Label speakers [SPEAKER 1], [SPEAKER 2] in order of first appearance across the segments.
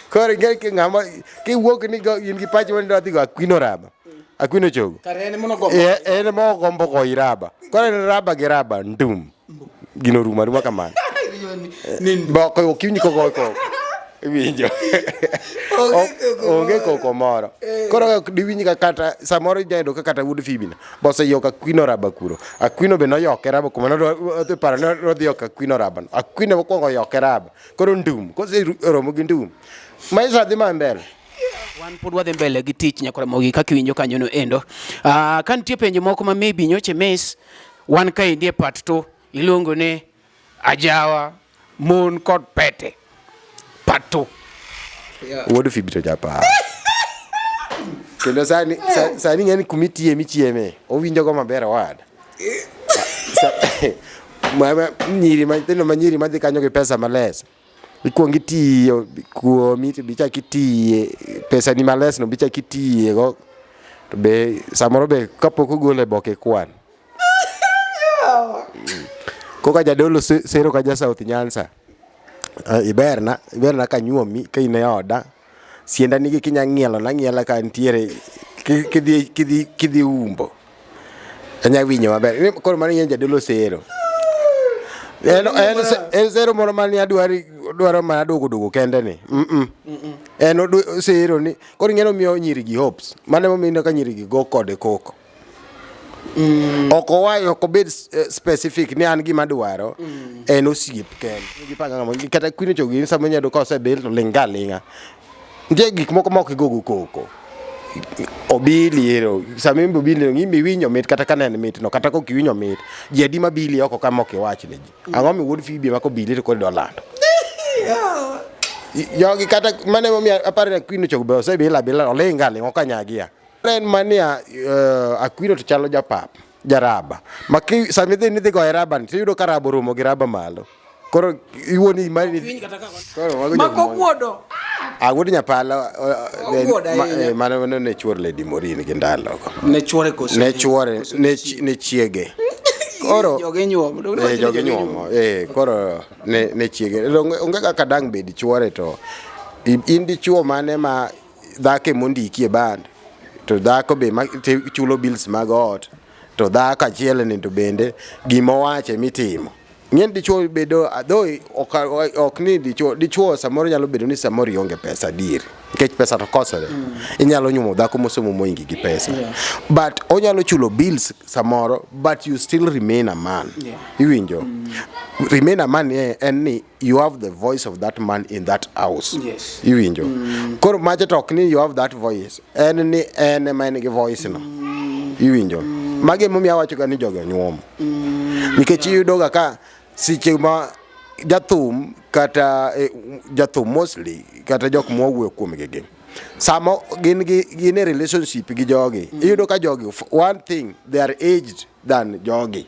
[SPEAKER 1] Koro ing'e ki ng'ama kiwuok ni go- in gi pachi mani dwa dhi go Aquino raba. Aquino chogo.
[SPEAKER 2] Kare en mono gombo.
[SPEAKER 1] Eh, en ema ogombo goyi raba. Koro en raba gi raba ndum. Gino rumo aruma kamano. Bo ok ok iwinj kogo koko. Iwinjo. Onge koko moro. Koro ok diwinj ka kata samoro ijayudo ka kata wuod Phoebe no boseyok Aquino raba kuro. Aquino be noyoke raba kuma nodhi paro ni odhi yoko Aquino raba no. Aquino mokwongo oyoke raba. Koro ndum. Kose romo gi ndum. Maisha dhi ma mbele.
[SPEAKER 2] Wan pod wadhi mbele gi tich nyakora mogi kaka iwinjo kanyo no endo. Ka nitie penjo moko ma maybe nyocha miss, wan kaendi e part 2 iluongo ni ajawa mon kod pete. Part 2.
[SPEAKER 1] Wuod Phoebe to japar. Kendo sani sani ng'eni kumitiye michieme owinjo go maber owada. Nyiri ma nyithindo ma nyiri madhi kanyo gi pesa males. Ikuong itiyo kuomi to bichak itiye pesa ni males no bichak itiye go to be samoro be kapok ogol e boke kwan. Koka jadolo sero ka ja South Nyanza. Iberna, iberna kanyuomi ka in e oda. Sienda nigi kinya ng'ielo nang'iela ka ntiere kidhi umbo. Anya winjo maber. Koro mano ing'e jadolo sero. En sero moro mane adwari dwaro mana duogo duogo kende ni. En sero ni koro ing'e nomiyo nyiri gi hopes. Mano emomiyo ineno ka nyiri gi go kode koko. Ok owayo ok obed specific ni an gima dwaro en osiep kende. Gipanga ng'ama kata Queen Ochogo in sama inyalo ka osebil to ling' ga aling'a. Nitie gik moko ma ok igogo koko. Obili ero sama in be obili ero in be iwinjo mit kata ka ne en mit no kata kok iwinjo mit. Ji adi mabili oko ka mok iwach ne ji. Ang'o mi wuod Phoebe ema kobili to koro idwa lando. Jogi kata mano emomiyo aparo ni Aquino Ochogo be osebil abila oling' ga aling' ok anyagia. En mania Aquino to chalo japap, jaraba. Ma ki sama idhi ni idhi goye raba ni tiyudo ka raba oromo gi raba malo. Koro iwuoni mari ni koro mago jok
[SPEAKER 2] Mako
[SPEAKER 1] mo-
[SPEAKER 2] guodo.
[SPEAKER 1] Ah, wuod Nyapala
[SPEAKER 2] Oguodo ahinya.
[SPEAKER 1] mano ne chuor Lady Morin gi ndalogo.
[SPEAKER 2] Ne chuore koso?
[SPEAKER 1] Ne chuore, ne chiege. Koro
[SPEAKER 2] Jogi nyuomo.
[SPEAKER 1] Jogi nyuomo. Koro ne chiege. Onge kaka dang' bed chuore to in dichuo mane ma dhako emondiki e band to dhako be ma chulo bills mag ot to dhako achiel ni to bende gima owacho emitimo. Ng'eny dichuo bedo though ok ni dichuo dichuo samoro nyalo bedo ni samoro ionge pesa adier nikech pesa to kosore. Inyalo nyuomo dhako mosomo moingi gi pesa. But onyalo chulo bills samoro but you still remain a man. Iwinjo? Remain a man en ni you have the voice of that man in that house. Iwinjo? Koro macha to ok ni you have that voice. En ni en ema en gi voice no. Iwinjo? Magi emomiyo awacho ga ni jogi onyuomo. Nikech iyudo ga ka seche ma jathum kata jathum mostly kata jok mwawuoyo kuomgi gi sama gin gi gin e relationship gi jogi iyudo ka jogi one thing, they are aged than jogi.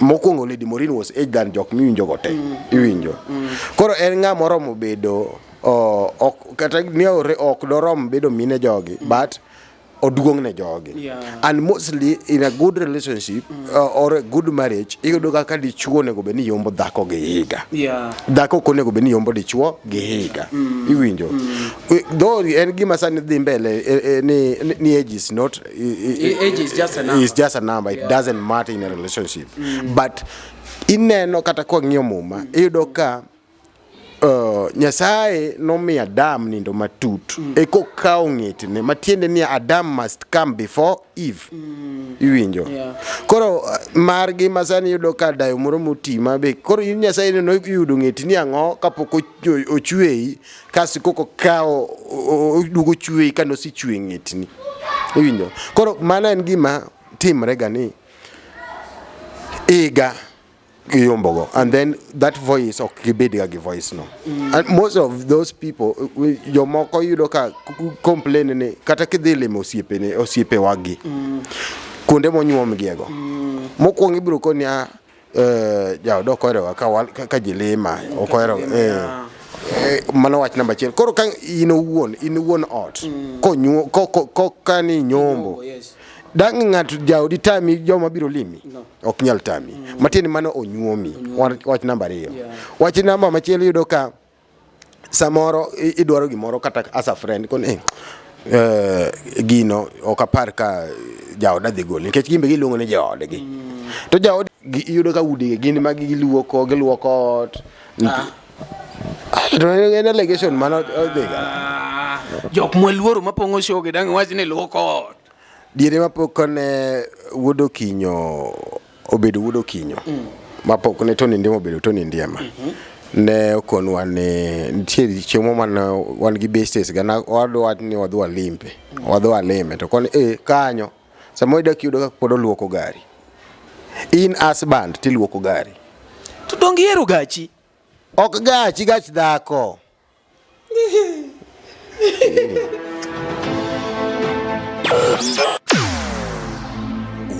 [SPEAKER 1] Mokwongo Lady Morin was aged than jok miwinjo go te. Iwinjo? Koro en ng'ama oromo bedo ok kata ni ok dorom bedo mine jogi but oduong' ne jogi. And mostly in a good relationship or a good marriage iyudo ka dichuo onego bed ni yombo dhako gi higa. Dhako ok onego bed ni yombo dichuo gi higa. Iwinjo? Though en gima sani dhi mbele ni age is not
[SPEAKER 2] Age is just a number.
[SPEAKER 1] Is just a number. It doesn't matter in a relationship. But ineno kata kwang'iyo Muma iyudo ka Nyasaye nomiyo Adam nindo matut eka okawo ng'etne matiende ni Adam must come before Eve. Iwinjo?
[SPEAKER 2] Yeah.
[SPEAKER 1] Koro margi ma sani iyudo ka dayo moro moti ma be koro in Nyasaye noyudo ng'eti ni ang'o kapok ochweyi kasto koko okawo oduogo ochweyi ka nosechwe ng'etni. Iwinjo? Koro mano en gima timre ga ni higa giyombogo and then that voice ok gibed ga gi voice no. And most of those people jomoko yudo ka complain ni kata kidhi limo osiepene osiepewagi kuonde monyuomgiego mokwongo ibiro koni a jaoda ok oheroga ka ji lima ok ohero mano wach namba achiel. Koro ka in owuon in wuon ot konyuo ko ka ni nyombo dang' ng'ato jaodi tami joma biro limi?
[SPEAKER 2] No.
[SPEAKER 1] Ok nyal tami. Matiende mano onyuomi. Wach namba ariyo. Wach namba machielo iyudo ka Samoro idwaro gimoro kata as a friend koni gino ok apar ka jaoda dhi golo nikech gin be giluongo ni jaodgi. To jaod iyudo ka udi gin ma giluoko giluoko ot. To en allegation mano odhiga.
[SPEAKER 2] Jok mwaluoro mapong'o show gi dang' wach ni luoko ot.
[SPEAKER 1] Diere mapok ne wuod Okinyo obedo wuod Okinyo, mapok ne Tony Ndiema obedo Tony Ndiema. Ne okonwa ni nitie chiemo mane wan gi bestes ga na wadwa ni wadhi walimpe. Wadhi walime to koni kanyo samoro idak iyudo ka pod oluoko gari. In husband tiluoko gari.
[SPEAKER 2] To dong ihero gachi.
[SPEAKER 1] Ok gachi gach dhako.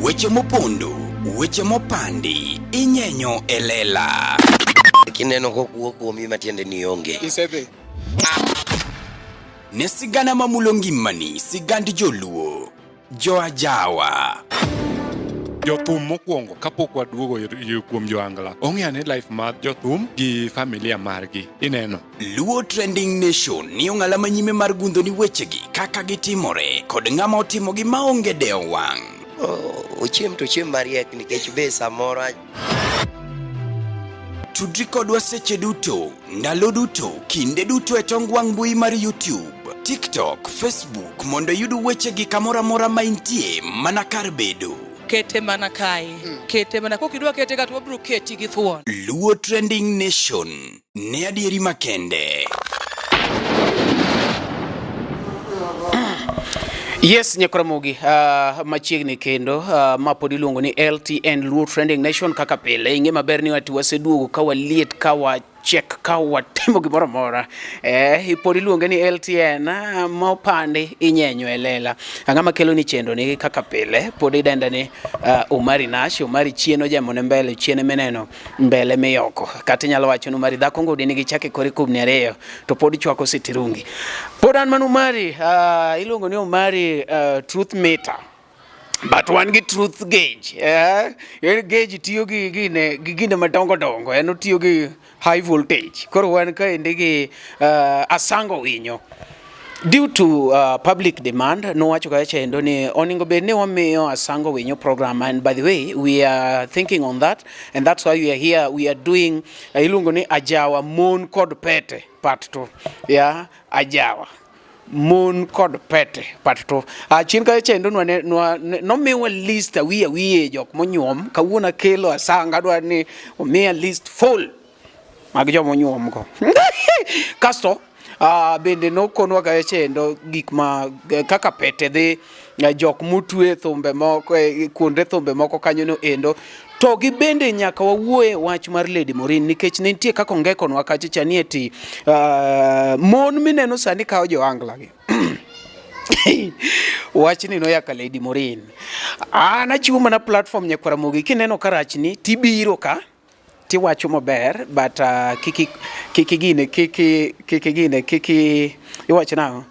[SPEAKER 3] Weche mopondo, weche mopandi, inyenyo e lela.
[SPEAKER 4] Kineno kokuo kuomi matiende ni onge.
[SPEAKER 5] Isedhi.
[SPEAKER 3] Ne sigana mamulo ngimani, sigand joluo, joajawa.
[SPEAKER 5] Jothum mokwongo kapok waduogo kuom joangla ong'e ane life mar jothum gi familia margi ineno.
[SPEAKER 3] Luo Trending Nation ni ong'ala manyime mar gundho ni wechegi kaka gitimore kod ng'ama otimogi maonge dewo wang'.
[SPEAKER 4] Ochiem to ochiem mariek nikech be samoro
[SPEAKER 3] Tudri kodwa seche duto, ndalo duto, kinde duto e tong wang' mbui mar YouTube, TikTok, Facebook mondo iyud wechegi kamoro amora ma intie mana kar bedo.
[SPEAKER 6] Kete mana kae. Kete mana kokidwa kete ka to wabiro keti gi thuon.
[SPEAKER 3] Luo Trending Nation ne adieri makende.
[SPEAKER 2] Yes, Nyakramogi, machiegni kendo ma pod iluongo ni LTN Luo Trending Nation kaka pile. Ing'e maber ni wati waseduogo ka waliet ka wachek ka watimo gimoro amora. Pod iluonge ni LTN mopandi inyenyo e lela. Ang'ama makelo ni chenro ni kaka pile pod idenda ni Omari Nash, Omari chien ojamone mbele, chien mineno mbele miyoko. Kata inyalo wacho ni Omari dhako ngudi nigi chake kore kubni ariyo to pod chwako sitirungi. Pod an mana Omari, iluongo ni Omari Truth Meter. But wan gi truth gauge. En gauge tiyo gi gine gi gine madongo dongo, en otiyo gi high voltage. Koro wan kaendi gi Asango Winyo. Due to public demand, nowacho kacha endo ni oningo bed ni wamiyo Asango Winyo program, and by the way, we are thinking on that, and that's why we are here. We are doing iluongo ni Ajawa Mon kod Pete part 2. Yeah, Ajawa Mon kod Pete part 2. Chien kacha endo nomiwa list awiye awiye jok monyuom. Kawuono akelo Asanga, adwa ni omiya list full mag joma onyuom go. Kasto bende nokonwa kacha endo gik ma kaka pete dhi, jok motwe thumbe moko kuonde thumbe moko kanyo no endo. To gi bende nyaka wawuoye wach mar Lady Maureen nikech ne nitie kaka ongekonwa kacha cha ni eti mon mineno sani kawo joangla gi. Wachni noyaka Lady Maureen. An achiwo mana platform nyakwara Ramogi, kineno ka rachni tibiro ka tiwacho maber, but kiki kiki gine kiki kiki gine kiki iwacho nang'o,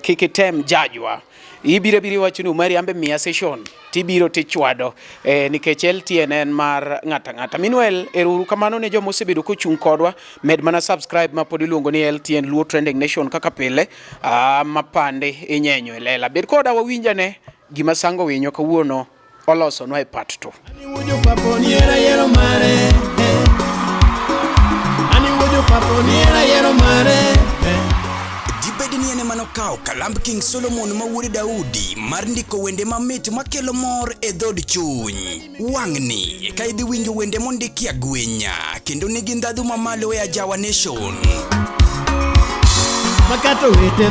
[SPEAKER 2] kiki tem jajwa. Ibiro abiro iwacho ni Omari ambe miya session tibiro tichwado nikech LTN en mar ng'ata ng'ata. Meanwhile, ero kamano ne joma osebedo kochung' kodwa, med mana subscribe ma pod iluongo ni LTN Luo Trending Nation kaka pile, mapande inyenyo e lela. Bed koda wawinjane gima Sango Winyo kawuono olosonwa e part 2.
[SPEAKER 3] Dibed ni en ema nokawo kalamb King Solomon ma wuod Daudi mar ndiko wende mamit makelo mor e dhood chuny. Wang'ni ka idhi winjo wende mondiki agwenya kendo nigi ndhadhu mamalo e Ajawa Nation.
[SPEAKER 7] Makato owete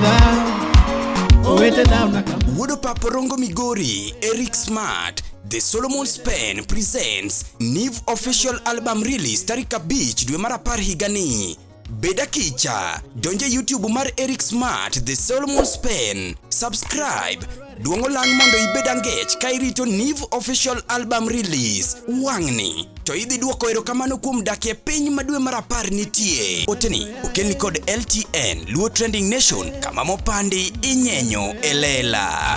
[SPEAKER 7] dha
[SPEAKER 3] Wuod Papa Rongo Migori, Eric Smart, The Solomon Spen presents Niv official album release tarik 5 dwe mar 10 higani. Bed akicha, donje YouTube mar Eric Smart The Solomon Spen, subscribe, duong'o lang' mondo ibed angech ka irito Niv official album release. Wang'ni to idhi duoko erokamano kuom dak e piny ma dwe mar 10 nitie. Oteni okelni kod LTN Luo Trending Nation kama mopandi inyenyo e lela.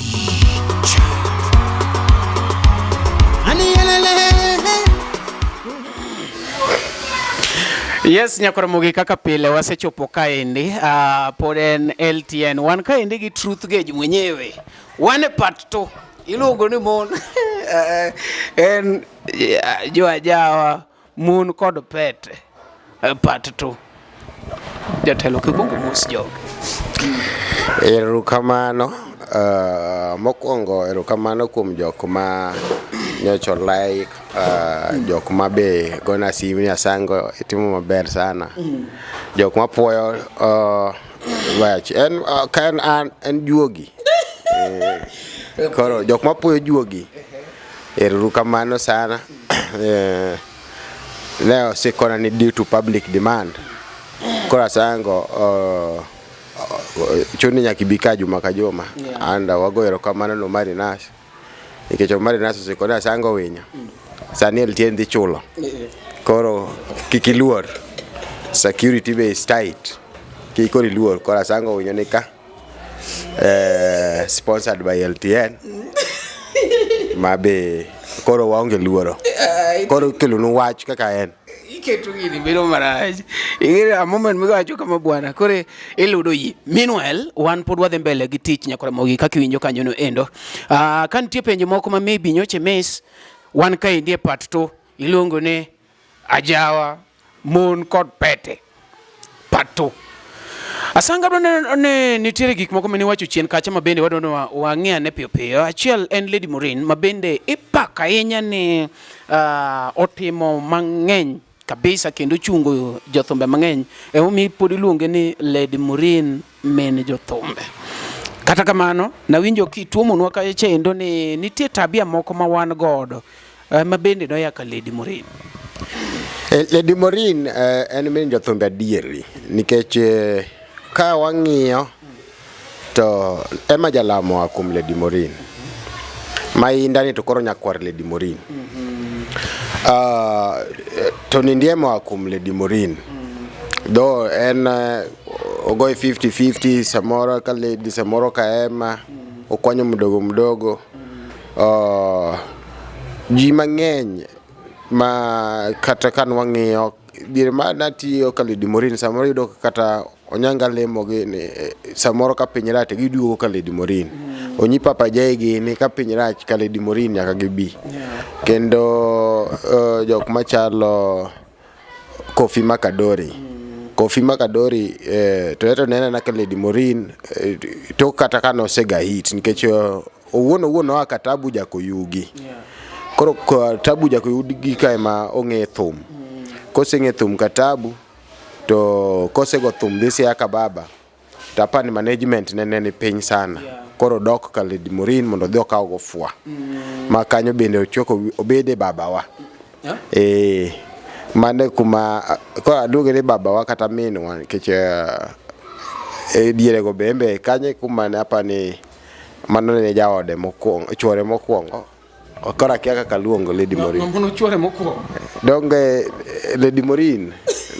[SPEAKER 7] Ani yelele.
[SPEAKER 2] Yes, Nyakoromogi kaka pile wasechopo kaendi. Pod en LTN. Wan kaendi gi Truth Gauge mwenyewe. Wan e part 2. Iluongo ni mon. En jo ajawa mon kod pete. Part 2. Jatelo kikwongo mos jogi.
[SPEAKER 1] Erokamano. Mokwongo erokamano kuom jok ma nyocha like, jok ma be gona simu ni Asango itimo maber sana. Jok ma puoyo wach en ka en an en juogi. Koro jok ma puoyo juogi erokamano sana. Ne osikona ni due to public demand. Koro Asango chuni nyaka ibi ka juma ka juma. And wago erokamano ne Omari Nash. Nikech Omari Nash osikone Asango winyo. Sani LTN dhi chulo. Koro kik iluor. Security be is tight. Kik koro iluor. Koro Asango winyo ni ka. Sponsored by LTN. Ma be koro waonge luoro. Koro kelonu wach kaka en.
[SPEAKER 2] Iketo gini bedo marach. Ing'e a moment miwacho kama bwana, koro iludo yie. Meanwhile, wan pod wadhi mbele gi tich Nyakoromogi kaka iwinjo kanyo no endo. Ka nitie penjo moko ma maybe nyocha miss, wan kaendi e part 2 iluongo ni ajawa mon kod pete. Part 2. Asanga dwa ne nitiere gik moko mane iwacho chien kacha ma bende wadwa ni wang'i ane piyo piyo. Achiel en Lady Maureen ma bende ipako ahinya ni otimo mang'eny kabisa kendo ochungo jothumbe mang'eny. Emomiyo pod iluonge ni Lady Maureen min jothumbe. Kata kamano, nawinjo kituomonwa kacha endo ni nitie tabia moko ma wan godo ma bende noya ka Lady Maureen.
[SPEAKER 1] Lady Maureen en min jothumbe adieri nikech ka wang'iyo to Emma Jalamo oa kuom Lady Maureen. Mainda ni to koro nyakwar Lady Maureen. Tony Ndiema oa kuom Lady Maureen. Though en ogoye 50-50 samoro ka Lady samoro ka Emma okwanyo mdogo mdogo. Ji mang'eny ma kata ka nwang'iyo diere ma natiyo ka Lady Maureen samoro iyudo kata Onyanga lemo gi ni samoro ka piny rach to giduogo ka Lady Maureen. Onyi Papa J gini ka piny rach ka Lady Maureen nyaka gibi. Kendo jok machalo Kofi Makadori. Kofi Makadori to eto ne anena ka Lady Maureen tok kata ka nosega hit nikech owuon owuon oa ka Tabu Jakoyugi. Koro Tabu Jakoyugi ka ema ong'e thum. Koseng'e thum ka Tabu to kosego thum dhi Siaka Baba to apani management ne ni piny sana. Koro odok ka Lady Maureen mondo odhi okaw go fwa. Ma kanyo bende ochoko obede babawa. Mano e kuma koro aluonge ni babawa kata minwa nikech e dierego bende kanyo e kuma ne apani mano ne jaode mokwongo chuore mokwongo. Koro akia kaka aluongo Lady Maureen.
[SPEAKER 2] Mano chuore mokwongo.
[SPEAKER 1] Donge Lady Maureen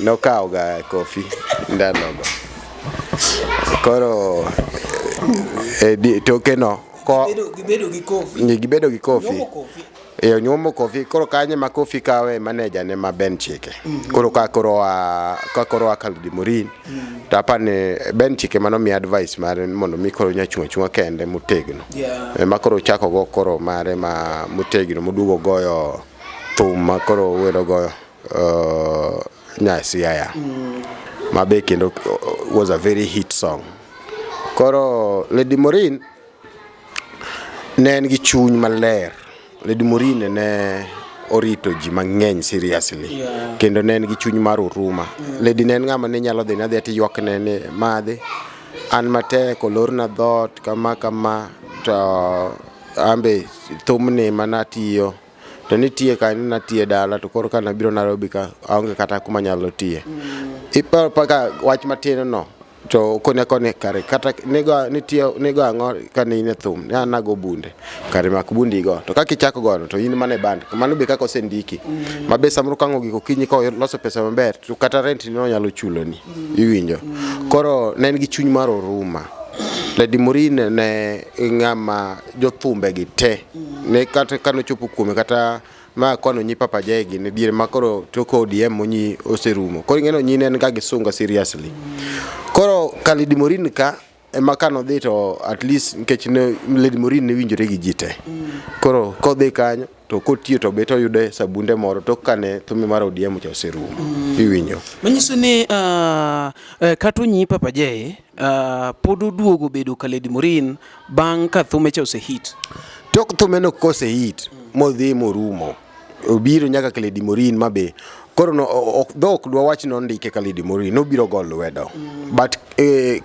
[SPEAKER 1] nokawo ga Kofi ndalogo. Koro toke no ko
[SPEAKER 2] Gibedo gi Kofi.
[SPEAKER 1] Gibedo gi Kofi. Onyuomo Kofi. Koro kanyo ema Kofi kawe manager ne ma Ben Chike. Koro ka koro a ka Lady Maureen to apani Ben Chike mano miya advice mare mondo mi koro onya chung' achung'a kende motegno. Ema koro ochako go koro mare ma motegno moduogo goyo thum ma koro owero goyo Nyasiaya. Ma be kendo was a very hit song. Koro Lady Maureen ne en gi chuny maler. Lady Maureen ne orito ji mang'eny seriously. Kendo ne en gi chuny mar huruma. Lady ne en ng'ama ne nyalo dhi adhiya tiywakne ni madhi an matek olorna dhoot kama kama to ambe thumni manatiyo to nitie kanyo natiye dala to koro kanabiro Nairobi ka aonge kata kuma anyalo tiye. Iparo paka wach matin no to koni koni kare kata nigo nitie nigo ang'o kane in e thum ni an nago bunde kare mak bundi igo to kaka ichako gono to in mana e band mano be kaka osendiki ma be samoro ka ang' ogik okinyi ka oloso pesa maber to kata rent ni onyalo chuloni iwinjo koro ne en gi chuny mar huruma. Lady Maureen ne ng'ama jothumbe gi te ne kata kanochopo kuome kata Ma kwano nyi Papa J gini diere ma koro tok ODM onyi oserumo. Koro ing'eno nyi ne en ga gi sunga seriously. Koro Khalid Morin ka ema ka nodhi to at least nikech ne Lady Morin ne winjore gi ji te. Koro kodhi kanyo to kotiyo to bet oyude sabunde moro tok kane thumbe mar ODM cha oserumo. Iwinjo.
[SPEAKER 2] Manyiso ni kata onyi Papa J pod oduogo bedo ka Lady Morin bang' ka thume cha osehit.
[SPEAKER 1] Tok thumeno kosehit modhi morumo obiro nyaka ka Lady Morin ma be koro no, dho ok dwa wach nondike ka Lady Morin nobiro go lwedo but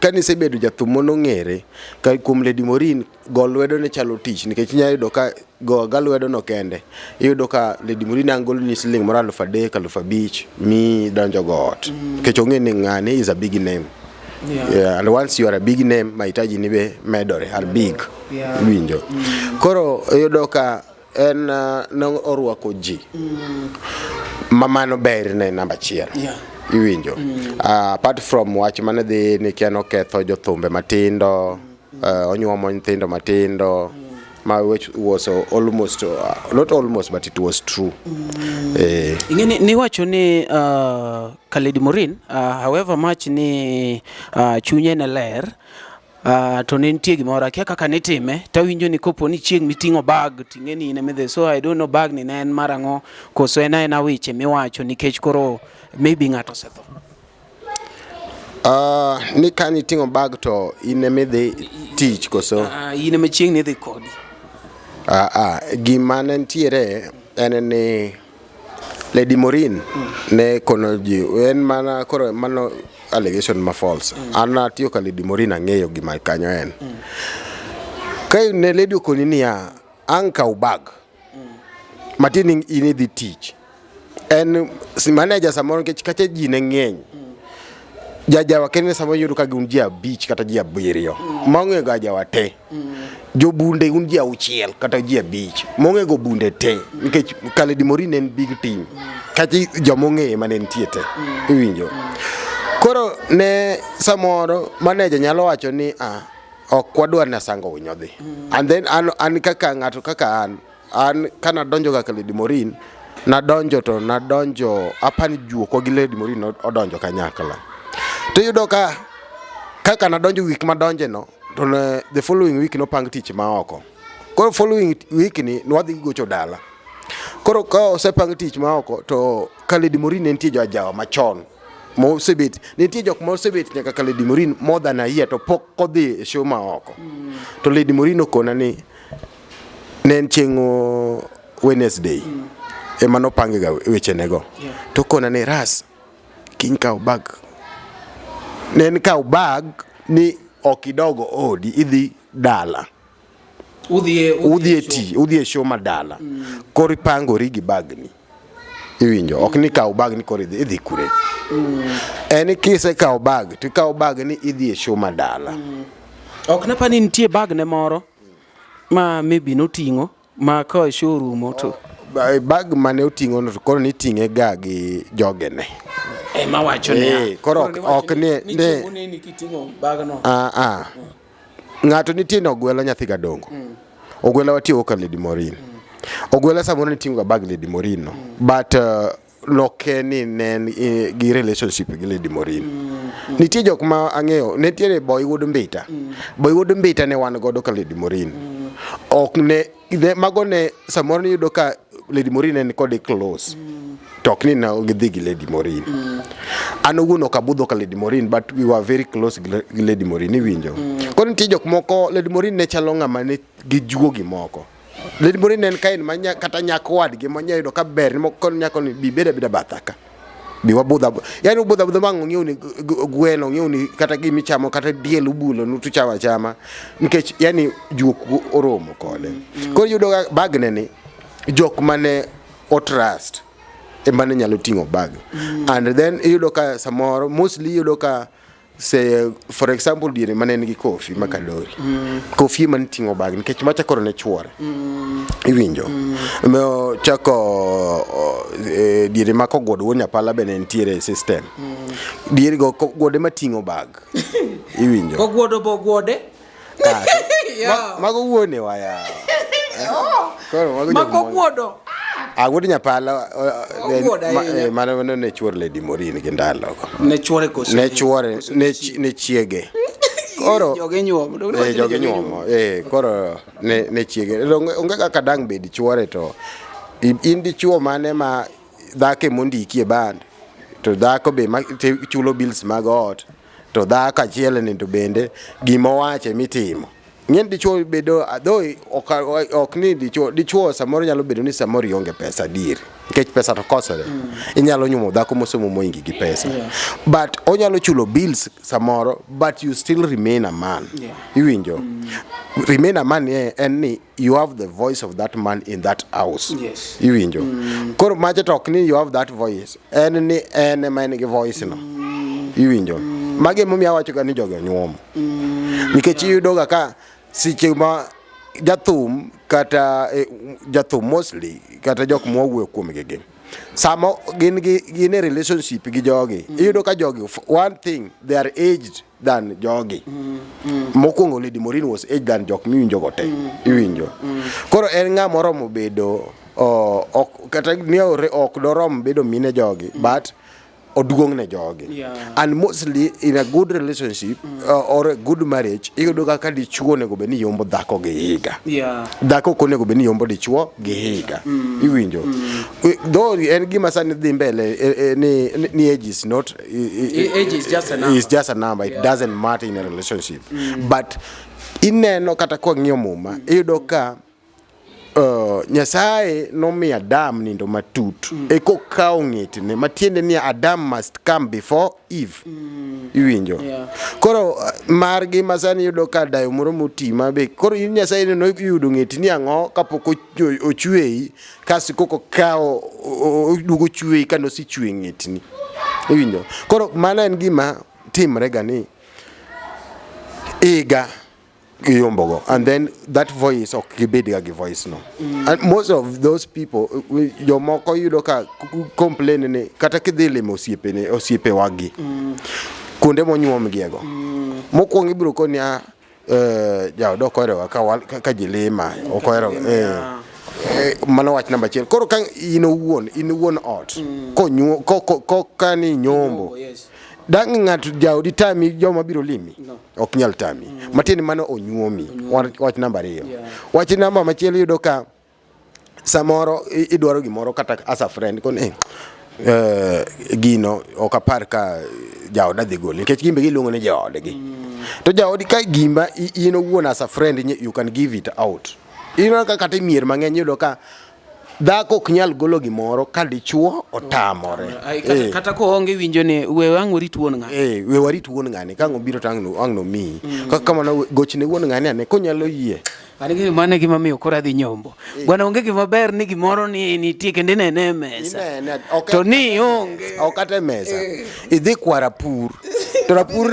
[SPEAKER 1] kane isebedo jathum monong'ere ka kuom Lady Morin go lwedo ne chalo tich nikech inyalo yudo ka go ga lwedo no kende iyudo ka Lady Morin ang' goloni siling moro 3000 5000 mi donjo go ot nikech ong'e ni ng'ani is a big name. Yeah, and once you are a big name mahitaji ni be medore are big. Winjo. Koro iyudo ka en ne orwako ji ma mano ber ne namba achiel. Iwinjo. Apart from wach mane dhi ni kia noketho jothumbe matindo, onyuomo nyithindo matindo, ma which was almost not almost but it was true.
[SPEAKER 2] Ing'e ni niwacho ni ka Lady Morin however much ni chunye ne ler to ne nitie gimoro akia kaka nitime tawinjo ni kopo ni chieng' miting'o bag ting'e ni in emidhi so I don't know bag ni ne en mar ang'o koso en aena weche miwacho nikech koro maybe ng'ato osetho.
[SPEAKER 1] Ni ka niting'o bag to in emidhi tich koso?
[SPEAKER 2] In ema chieng' ni idhi kodi.
[SPEAKER 1] Gima ne nitiere en ni Lady Morin ne kono ji en mana koro mano allegation ma false. An atiyo ka Lady Morin ang'eyo gima kanyo en. Ka ne Lady okoni niya ang' kaw bag matin in idhi tich en manager samoro nikech kacha ji ne ng'eny jajawa kende samoro yudo ka gin ji 5 kata ji 7 mong'e ga jawa te jobunde un ji 6 kata ji 5 mong'e go bunde te nikech ka Lady Morin en big team kacha jomong'eye mane nitie te iwinjo. Koro ne samoro manager nyalo wacho ni ok wadwar ni Asango Winyo dhi. And then an kaka ng'ato kaka an kana donjo kaka Lady Morin nadonjo to nadonjo apani juokwa gi Lady Morin odonjo kanyakla. To iyudo ka kaka nadonjo week madonje no to ne, the following week nopang tich ma oko. Koro following week ni nwadhi gocho dala. Koro ka osepang tich ma oko to ka Lady Morin ne nitie jo ajawa machon mosebet nitie jok mosebet nyaka ka Lady Morin more than a year to pok odhi e show ma oko. To Lady Morin okona ni ne en chieng' Wednesday ema nopange ga wechenego. To okona ni Ras kiny kaw bag. Ne en kaw bag ni ok idog odi idhi dala. Udhi e show ma dala. Koro ipangori gi bagni. Iwinjo ok ni kaw bag ni koro idhi kure. En kisekawo bag to ikawo bag ni idhi e show ma dala.
[SPEAKER 2] Ok napa ni nitie bag ne moro ma maybe noting'o ma ka show orumo to
[SPEAKER 1] Bag mane oting'o no to koro niting'e ga gi jogene.
[SPEAKER 2] Ema wacho niya.
[SPEAKER 1] Koro ok ni
[SPEAKER 2] ne kiting'o bag no.
[SPEAKER 1] Ng'ato nitie ni ogwelo nyathi gadongo. Ogwelo watiyo ka Lady Morin. Ogwelo samoro niting'o ga bag Lady Morin no. But noke ni ne en gi relationship gi Lady Morin. Nitie jok ma ang'eyo, nitiere Boy Wuod Mbita. Boy Wuod Mbita ne wan godo ka Lady Morin. Ok ne mago ne samoro niyudo ka Lady Morin en kode close. To ok ni ne gidhi gi Lady Morin. An owuon ok abudho ka Lady Morin but we were very close gi Lady Morin iwinjo. Koro nitie jok moko Lady Morin ne chalo ng'ama ne gijuogi moko. Lady Morin en kain ma kata nyako wadgi ma nya yudo ka ber ni moko nyako ni bi bed abeda batha ka. Bi wabudha yani ubudha budha bang' ong'iew ni gweno ong'iew ni kata gimi chamo kata diel ubulo nu to chamo achama nikech yani juok oromo kode. Koro iyudo ka bag ne ni jok mane o trust ema ne nyalo ting'o bag. And then iyudo ka samoro mostly iyudo ka say for example diere mane en gi Kofi Makadori. Kofi ema niting'o bag nikech macha koro ne chuore. Iwinjo. Omiyo chako diere ma kogwodo wuon Nyapala be ne nitiere e system. Diere go kogwode mating'o bag. Iwinjo.
[SPEAKER 2] Kogwodo bo gwode.
[SPEAKER 1] Mago wuone wa ya. Koro mago
[SPEAKER 2] Makogwodo.
[SPEAKER 1] Ah, wuod Nyapala
[SPEAKER 2] Owuod ahinya.
[SPEAKER 1] mano ne chuor Lady Morin gi ndalogo.
[SPEAKER 2] Ne chuore koso?
[SPEAKER 1] Ne chuore, ne chiege. Koro
[SPEAKER 2] Jogi nyuomo. Donge
[SPEAKER 1] eh, jogi nyuomo. Eh, koro ne chiege. Onge kaka dang' bed chuore to in dichuo mane ma dhako emondiki e band to dhako be ma chulo bills mag ot to dhako achiel ni to bende gima owacho emitimo. Ng'eny dichuo bedo though ok ni dichuo dichuo samoro nyalo bedo ni samoro ionge pesa adier nikech pesa to kosore. Inyalo nyuomo dhako mosomo moingi gi pesa. But onyalo chulo bills samoro but you still remain a man. Iwinjo? Remain a man en ni you have the voice of that man in that house. Iwinjo? Koro macha to ok ni you have that voice. En ni en ema en gi voice no. Iwinjo? Magi emomiyo awacho ga ni jogi onyuomo. Nikech iyudo ga ka seche ma jathum kata jathum mostly kata jok mwawuoyo kuomgi gi sama gin gi gin e relationship gi jogi iyudo ka jogi one thing they are aged than jogi. Mokwongo Lady Morin was aged than jok miwinjo go te. Iwinjo. Koro en ng'ama oromo bedo ok kata ni ok dorom bedo mine jogi but oduong' ne jogi. And mostly in a good relationship or a good marriage iyudo ka ka dichuo onego bed ni yombo dhako gi higa. Dhako ok onego bed ni yombo dichuo gi higa. Iwinjo. Though en gima sani dhi mbele ni age is not
[SPEAKER 2] Age is just a number.
[SPEAKER 1] Is just a number. It doesn't matter in a relationship. But ineno kata kwa ng'iyo muma iyudo ka Nyasaye nomiyo Adam nindo matut eka okawo ng'etne matiende ni Adam must come before Eve. Iwinjo? Koro margi ma sani iyudo ka dayo moro moti ma be koro in Nyasaye noyudo ng'eti ni ang'o kapok ochweyi kasto koko okawo oduogo ochweyi ka nosechweyo ng'etni. Iwinjo? Koro mano en gima timre ga ni higa giyombogo and then that voice ok gibed ga gi voice no. And most of those people jomoko yudo ka complain ni kata kidhi limo osiepene osiepewagi kuonde monyuomgiego. Mokwongo ibiro koni a jaoda ok oheroga ka ji lima ok ohero mano wach namba achiel. Koro ka in owuon in wuon ot ka ni nyombo dang' ng'ato jaodi tami joma biro limi ok nyal tami. Matiende mano onyuomi. Wach namba ariyo. Wach namba machielo iyudo ka samoro idwaro gimoro kata as a friend koni gino ok apar ka jaoda dhi golo nikech gin be giluongo ni jaodgi. To jaodi ka gima in owuon as a friend you can give it out. Iyudo ka kata e mier mang'eny iyudo ka dhako ok nyal golo gimoro ka dichuo otamore.
[SPEAKER 2] Kata koonge winjo ni we ang' warit wuon ng'ani.
[SPEAKER 1] We warit wuon ng'ani ka ang' obiro to ang' nomiyi. Kaka kamano gochne wuon ng'ani ane konyalo yie.
[SPEAKER 2] An gi mano e gima miyo koro adhi nyombo. Bwana onge gima ber ni gimoro ni nitie kendo inene e mesa.
[SPEAKER 1] Inene,
[SPEAKER 2] To ni onge.
[SPEAKER 1] Ok kata e mesa. Idhi kwa rapur. To rapur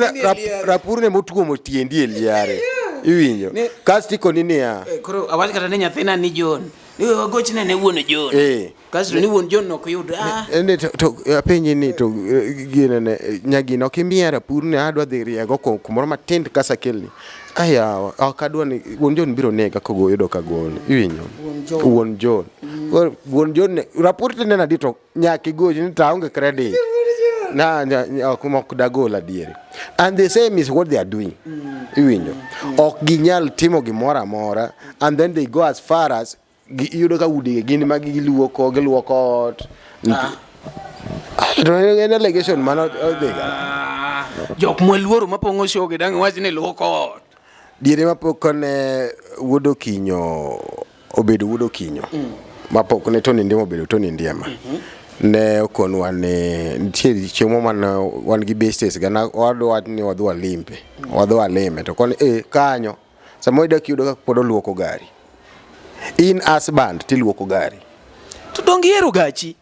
[SPEAKER 1] rapur ne motuomo tiendi e liare. Iwinjo. Kasto ikoni niya.
[SPEAKER 2] Koro awach kata ni nyathina ni John. Ni we wagochne ne wuon John. Kasto ni wuon John ok yud.
[SPEAKER 1] Ne to apenji ni to gine ne nyagino ok imiya rapur ni adwa dhi riego kumoro matin kasakelni. Ayawa ok adwa ni wuon John biro nega koyudo ka gole. Iwinjo? Wuon John. Wuon John ne rapur tineno adi to nyaka igoch ni to aonge credit. Na ok dagol adieri. And the same is what they are doing. Iwinjo? Ok ginyal timo gimoro amora and then they go as far as iyudo ka udi gin ma giluoko giluoko ot. To en allegation mano odhiga.
[SPEAKER 2] Jok mwaluoro mapong'o show gi dang' wach ni luoko ot.
[SPEAKER 1] Diere mapok ne wuod Okinyo obedo wuod Okinyo. Mapok ne Tony Ndiema obedo Tony Ndiema. Ne okonwa ni nitie chiemo mane wan gi bestes ga wadwa ni wadhi walimbe. Wadhi walime to koni kanyo samoro idak iyudo ka pod oluoko gari. In husband tiluoko gari.
[SPEAKER 2] To donge ihero gachi?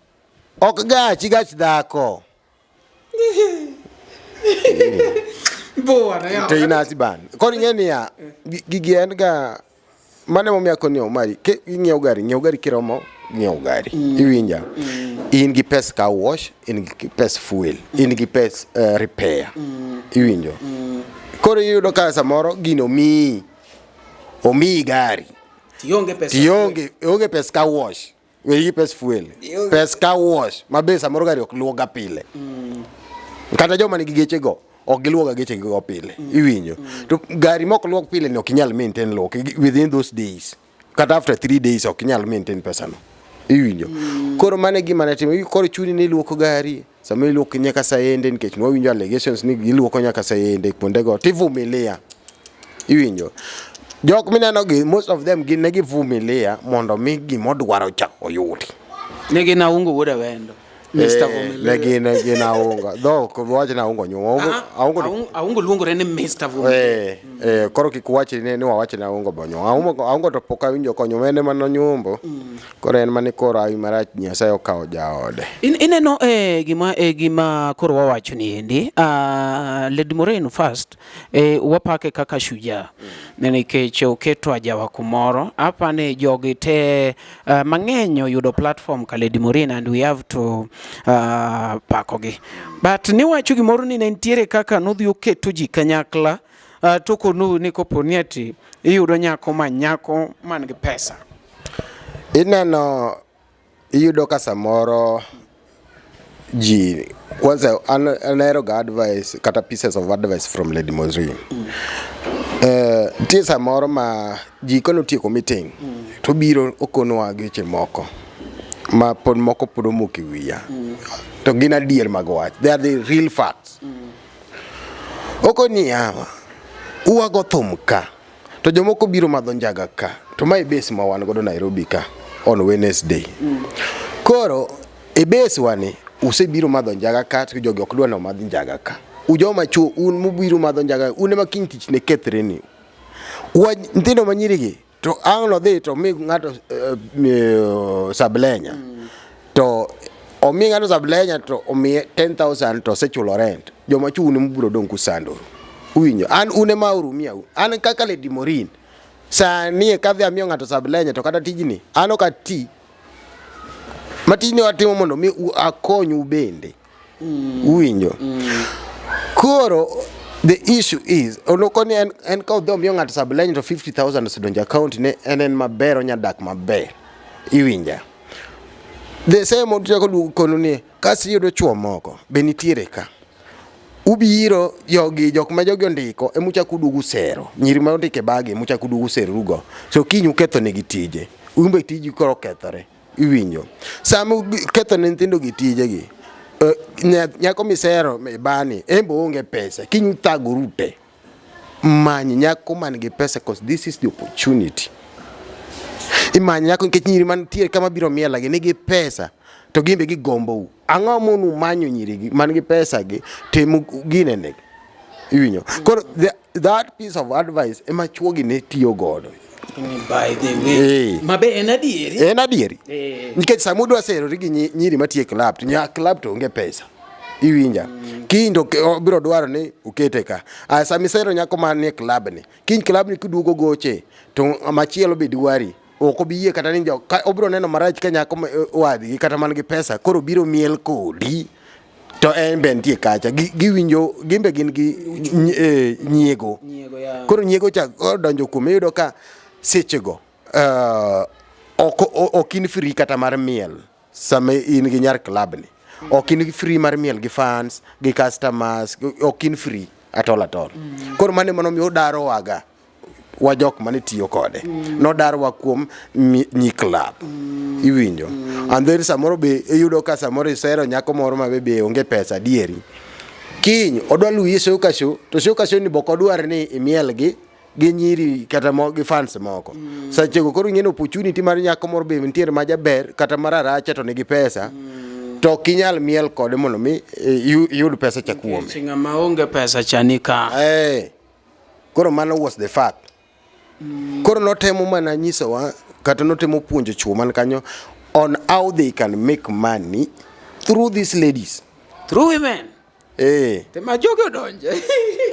[SPEAKER 1] Ok gachi, gach dhako. To in husband. Koro ing'e niya, gigi en ga mano emomiyo akoni Omari, ing'iewo gari, ng'iew gari kiromo ng'iewo gari. Iwinja? In gi pes car wash, in gi pes fuel, in gi pes repair. Iwinjo? Koro iyudo ka samoro gino omiyi, omiyi gari.
[SPEAKER 2] Tionge pesa.
[SPEAKER 1] Tionge, onge pes car wash. Weri gi pes fuel. Pes car wash ma be samoro gari ok luoga pile. Kata joma nigi geche go ok giluoga geche go pile. Iwinjo. To gari mok luok pile ni ok inyal maintain luok within those days. Kata after 3 days ok inyal maintain pesa no. Iwinjo. Koro mano e gima ne timo. Koro chuni ni iluoko gari. Sama iluoko nyaka saende nikech nwawinjo allegations ni giluoko nyaka saende kuondego tivumilia. Iwinjo. Jok mineno gi most of them gin ne givumilia mondo mi gimodwaro cha oyudi.
[SPEAKER 2] Ne gin aungo wuod Awendo. Mr. Vumilia.
[SPEAKER 1] Ne gin gin aungo. Dho ok wach ni aungo nyuomo. Aungo,
[SPEAKER 2] Ah,
[SPEAKER 1] aungo
[SPEAKER 2] Aungo luongore ni Mr. Vumilia.
[SPEAKER 1] Koro kik wach ni wawach ni aungo bo nyuomo. Aungo to pok awinjo konyuomo en ema nonyuombo. Koro en mane koro awi marach Nyasaye okawo jaode.
[SPEAKER 2] Ineno gima koro wawacho ni endi Lady Maureen first wapake kaka shujaa nikech oketo ajawa kumoro apani jogi te mang'eny oyudo platform ka Lady Maureen and we have to pakogi but niwacho gimoro ni ne nitiere kaka nodhi oketo ji kanyakla to konu ni kopo ni ati iyudo nyako ma nyako man gi pesa.
[SPEAKER 1] Ineno iyudo ka samoro ji kwanza an ahero ga advice kata pieces of advice from Lady Maureen. Nitie samoro ma ji kanotieko meeting to biro okonowa weche moko ma pod moko pod omoko e wiya to gin adier mag wach, they are the real facts. Okoni yawa uwago thum ka to jomoko biro madho njaga ka to mae base ma wan godo Nairobi ka on Wednesday. Koro e base wani usebiro madho njaga ka to jogi ok dwa ni omadh njaga ka. Ujoma chuo un mubiro madho njaga un ema kiny tich ne kethre ni. Nyithindo ma nyirigi to ang' nodhi to mi ng'ato sablenya to omi ng'ato sablenya to omiye 10,000 to osechulo rent. Joma chuo un ema ubiro dong' kusandoru. Uwinjo an un ema urumia an kaka Lady Maureen sani kadhi amiyo ng'ato sablenya to kata tijni an ok ati ma tijni watimo mondo mi akonyu bende. Uwinjo. Koro the issue is oloko ni en ka odhi omiyo ng'ato sablenya to 50,000 osedonjo account ne en maber onya dak maber. Iwinja. The same ochako duogo kono ni kasi iyudo chuo moko be nitiere ka. Ubiro jogi jok ma jogi ondiko emuchako uduogo sero. Nyiri ma ondiko e bagi emuchako uduogo serorugo. So kiny uketho negi tije. Un be tiju koro okethore. Iwinjo. Sama uketho ne nyithindo gi tijegi, nyako misero e bani en be oonge pesa. Kiny uthagoru te. Many nyako man gi pesa cause this is the opportunity. Imany nyako nikech nyiri mantie kama biro miela gi nigi pesa to gin be gigombou. Ang'o mono manyo nyiri gi man gi pesa gi timo ginene. Iwinjo. Koro that piece of advice ema chuo gi ne tiyo godo.
[SPEAKER 2] By the way. Ma be en adieri?
[SPEAKER 1] En adieri. Nikech sama udwa serori gi nyiri matiyo e club to nya club to onge pesa. Iwinja. Kiny to obiro dwaro ni ukete ka. Aya sama isero nyako manie club ni, kiny club ni kiduogo goche to machielo be dwari. Ok obi yie kata ni obiro neno marach ka nyako wadgi kata man gi pesa koro biro miel kodi. To en be nitie kacha giwinjo gin be gin gi nyiego. Koro nyiego cha odonjo kuome iyudo ka sechego ok in free kata mar miel sama in gi nyar club ni. Ok in free mar miel gi fans, gi customers, ok in free at all at all. Koro mano ema nomiyo odarowaga wa jok mane tiyo kode. Nodarowa kuom nyi club. Iwinjo. And then samoro be iyudo ka samoro isero nyako moro ma be onge pesa adieri. Kiny odwa luwi e show ka show, to show ka show ni bok odwar ni imiel gi nyiri kata gi fans moko. Sechego koro ing'e ni opportunity mar nyako moro be nitiere ma jaber kata mar aracha to nigi pesa. To ok inyal miel kode mondo mi iyud pesa cha kuome.
[SPEAKER 2] Ng'ama onge pesa cha ni ka.
[SPEAKER 1] Koro mano was the fact. Koro notemo mana nyisowa kata notemo puonjo chuo man kanyo on how they can make money through these ladies.
[SPEAKER 2] Through women. Tema jogi odonje.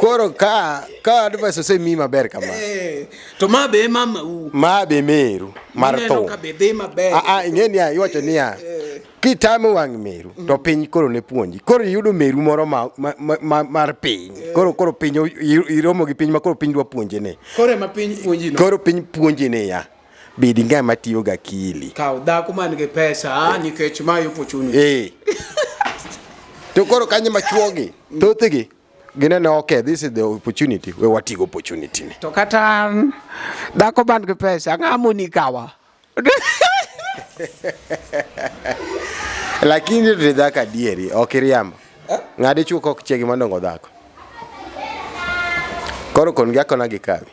[SPEAKER 1] Koro ka advice osemiyi maber kama.
[SPEAKER 2] To ma be mama u.
[SPEAKER 1] Ma be meru mar thum.
[SPEAKER 2] Ka be dhi maber.
[SPEAKER 1] Ing'e niya, iwacho niya. Kitamo wang' meru to piny koro ne puonji. Koro iyudo meru moro mar piny. Koro piny iromo gi piny ma koro piny dwa puonje ni.
[SPEAKER 2] Koro ema piny puonji no.
[SPEAKER 1] Koro piny puonji niya. Bed ng'ama tiyo gi akili.
[SPEAKER 2] Kaw dhako man gi pesa ah, nikech ma opportunity.
[SPEAKER 1] Eh. To koro kanyo machuogi, thothgi gineno okay, this is the opportunity. We watigo opportunity ni.
[SPEAKER 2] To kata an dhako man gi pesa ang'a moni kawa.
[SPEAKER 1] Lakini to dhako adieri, ok iriambo. Ng'a dichuo kok chiegi mandongo dhako. Koro kon gi akona gi kawi.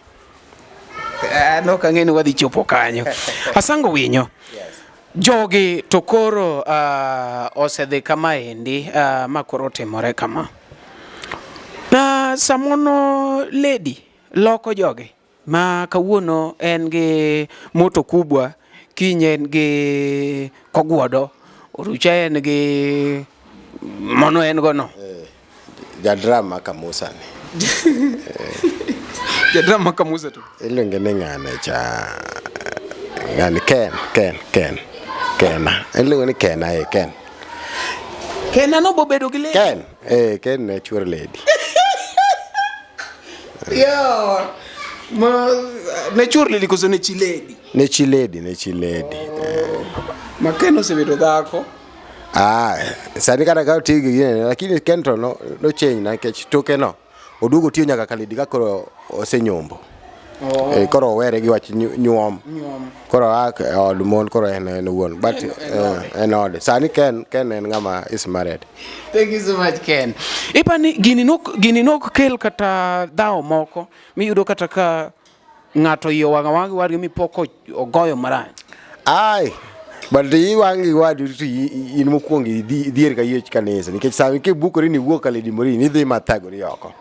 [SPEAKER 2] An ok ang'e ni wadhi chopo kanyo. Asango winyo. Jogi to koro osedhi kamaendi ma koro otimore kama. Samono lady loko jogi ma kawuono en gi moto kubwa, kiny en gi kogwodo, orucha en gi mono en go no.
[SPEAKER 1] Jadrama Kamusa ni.
[SPEAKER 2] Jadrama Kamusa to.
[SPEAKER 1] Iluonge ni ng'ane cha. Ng'ani Ken, Ken, Ken. Kena. Iluonge ni Kena eh, Ken.
[SPEAKER 2] Kena no bobedo gi lady.
[SPEAKER 1] Ken. Eh, Ken ne chuor lady.
[SPEAKER 2] Yo. Ma ne chuor lady koso ne chi lady.
[SPEAKER 1] Ne chi lady, ne chi lady.
[SPEAKER 2] Ma Ken osebedo dhako.
[SPEAKER 1] Ah, sani kata ka otiyo gi gine, lakini Ken to no, no change na nikech toke no oduogo tiyo nyaka kalidi ka koro osenyombo. Oh. Eh, koro owere gi wach nyuom. Nyuom. Koro a e od mon koro en en owuon. But en ode. Sani Ken Ken en ng'ama is married.
[SPEAKER 2] Thank you so much Ken. Ipani gini nok gini nok kel kata dhawo moko miyudo kata ka ng'ato iye owang' awang' gi wadgi mi pok ogoyo marach.
[SPEAKER 1] Ai, but iwang' gi wadu to in mokwongo idhier ka yiech kanisa nikech sama kibukori ni iwuok ka Lady Morini idhi mathagori oko.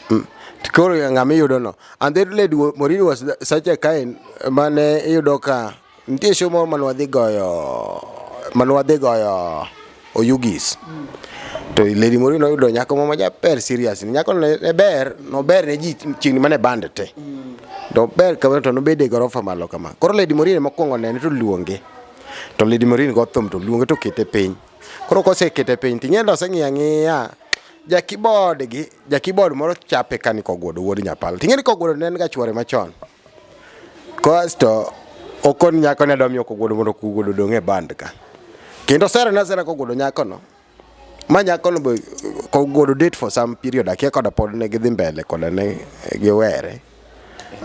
[SPEAKER 1] To koro ng'ama iyudo no. And then Lady Morini was such a kind mane iyudo ka nitie show moro mane wadhi goyo mane wadhi goyo Oyugis. To Lady Morini noyudo nyako moro ma jaber serious. Nyako no ne ber, nober ne ji chiegni mane band te. To ber kamano to nobedo e gorofa malo kama. Koro Lady Morini mokwongo nene to luonge. To Lady Morini go thum to luonge to kete piny. Koro kosekete piny ting'e ni oseng'iyo ang'iya ja keyboard gi ja keyboard moro chape kani kogwodo wuod Nyapal. Ting'e ni kogwodo ne en ga chuore machon. Kasto okon nyako ni adwa miyo kogwodo mondo kogwodo odong' e band ka. Kendo osere na asera kogwodo nyakono. Ma nyakono be kogwodo date for some period akia koda pod ne gidhi mbele koda ne giwere.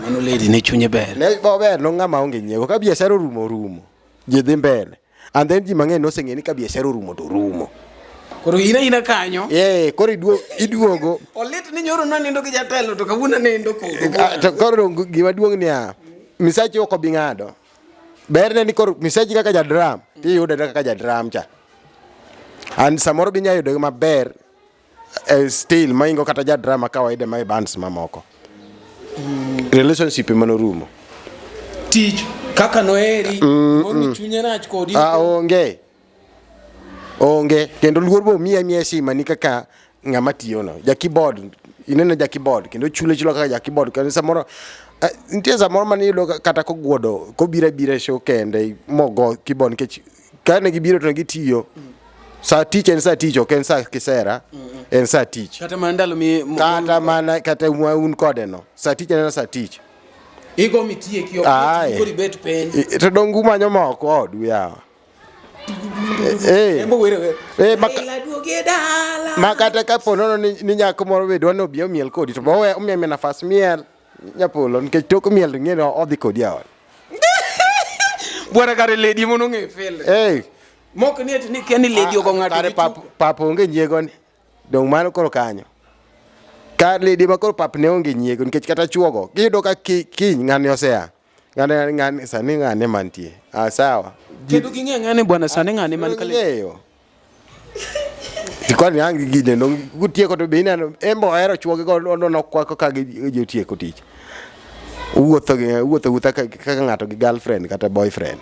[SPEAKER 2] Mano lady ne chunye ber.
[SPEAKER 1] Ne ober no ng'ama onge nyiego ka biashara orumo orumo. Ji dhi mbele. And then ji mang'eny noseng'e ni ka biashara orumo to orumo.
[SPEAKER 2] Koro in aina kanyo.
[SPEAKER 1] Eh, koro iduogo.
[SPEAKER 2] Olit ni nyoro nanindo gi jatelo to kawuono anindo kodu.
[SPEAKER 1] Ah, to koro gima duong' niya, misachi ok obi ng'ado. Berne ni koro misachi kaka jadram, tiyude kaka jadram cha. And samoro be inyalo yude maber still maingo kata jadrama kawaida ma e bands mamoko. Relationship ema norumo.
[SPEAKER 2] Tich kaka noheri, moro chunye rach kodi.
[SPEAKER 1] Ah, onge. Onge. Kendo luor bo miya miya heshima ni kaka ng'ama tiyo no. Ja keyboard, ineno ja keyboard kendo chule chula kaka ja keyboard kendo samoro nitie samoro mane iyudo kata kogwodo kobiro abira e show kende mogo keyboard nikech kane gibiro to ne gitiyo. Sa tich en sa tich ok en sa kisera, en sa tich.
[SPEAKER 2] Kata mana ndalo mi
[SPEAKER 1] Kata mana kata un kode no. Sa tich en sa tich.
[SPEAKER 2] Igo mitieki ok
[SPEAKER 1] Aye.
[SPEAKER 2] koro ibet piny.
[SPEAKER 1] To dong umanyo moko odu yawa. Eh.
[SPEAKER 2] Embo were were.
[SPEAKER 1] Eh,
[SPEAKER 2] Raila duogi e dala.
[SPEAKER 1] Ma kata kapo nono ni nyako moro be dwa ni obi omiel kodi to owe omiye miya nafas miel nyapolo nikech tok miel to ing'e ni odhi kodi e ot.
[SPEAKER 2] Bwana kare lady mono ng'e feel.
[SPEAKER 1] Eh.
[SPEAKER 2] Mok ni ati ni kia ni lady ogo ng'ato
[SPEAKER 1] Kare
[SPEAKER 2] gi
[SPEAKER 1] pap,
[SPEAKER 2] chupa.
[SPEAKER 1] pap onge nyiego ni. Dong mano koro kanyo. Kar lady ma koro pap ne onge nyiego nikech kata chuogo giyudo ka kiny ng'ani osea. Ng'ane ng'ane sani ng'ane mantie. Ah sawa.
[SPEAKER 2] Kendo ging'e ng'ane bwana sani ng'ane man ka lady.
[SPEAKER 1] Ng'eyo. Kwani ang' gine no gutieko to be ineno en be ohero chuogi go onono kwako ka gi otieko tich. Wuotho gi wuotho wuotha kaka ng'ato gi girlfriend kata boyfriend.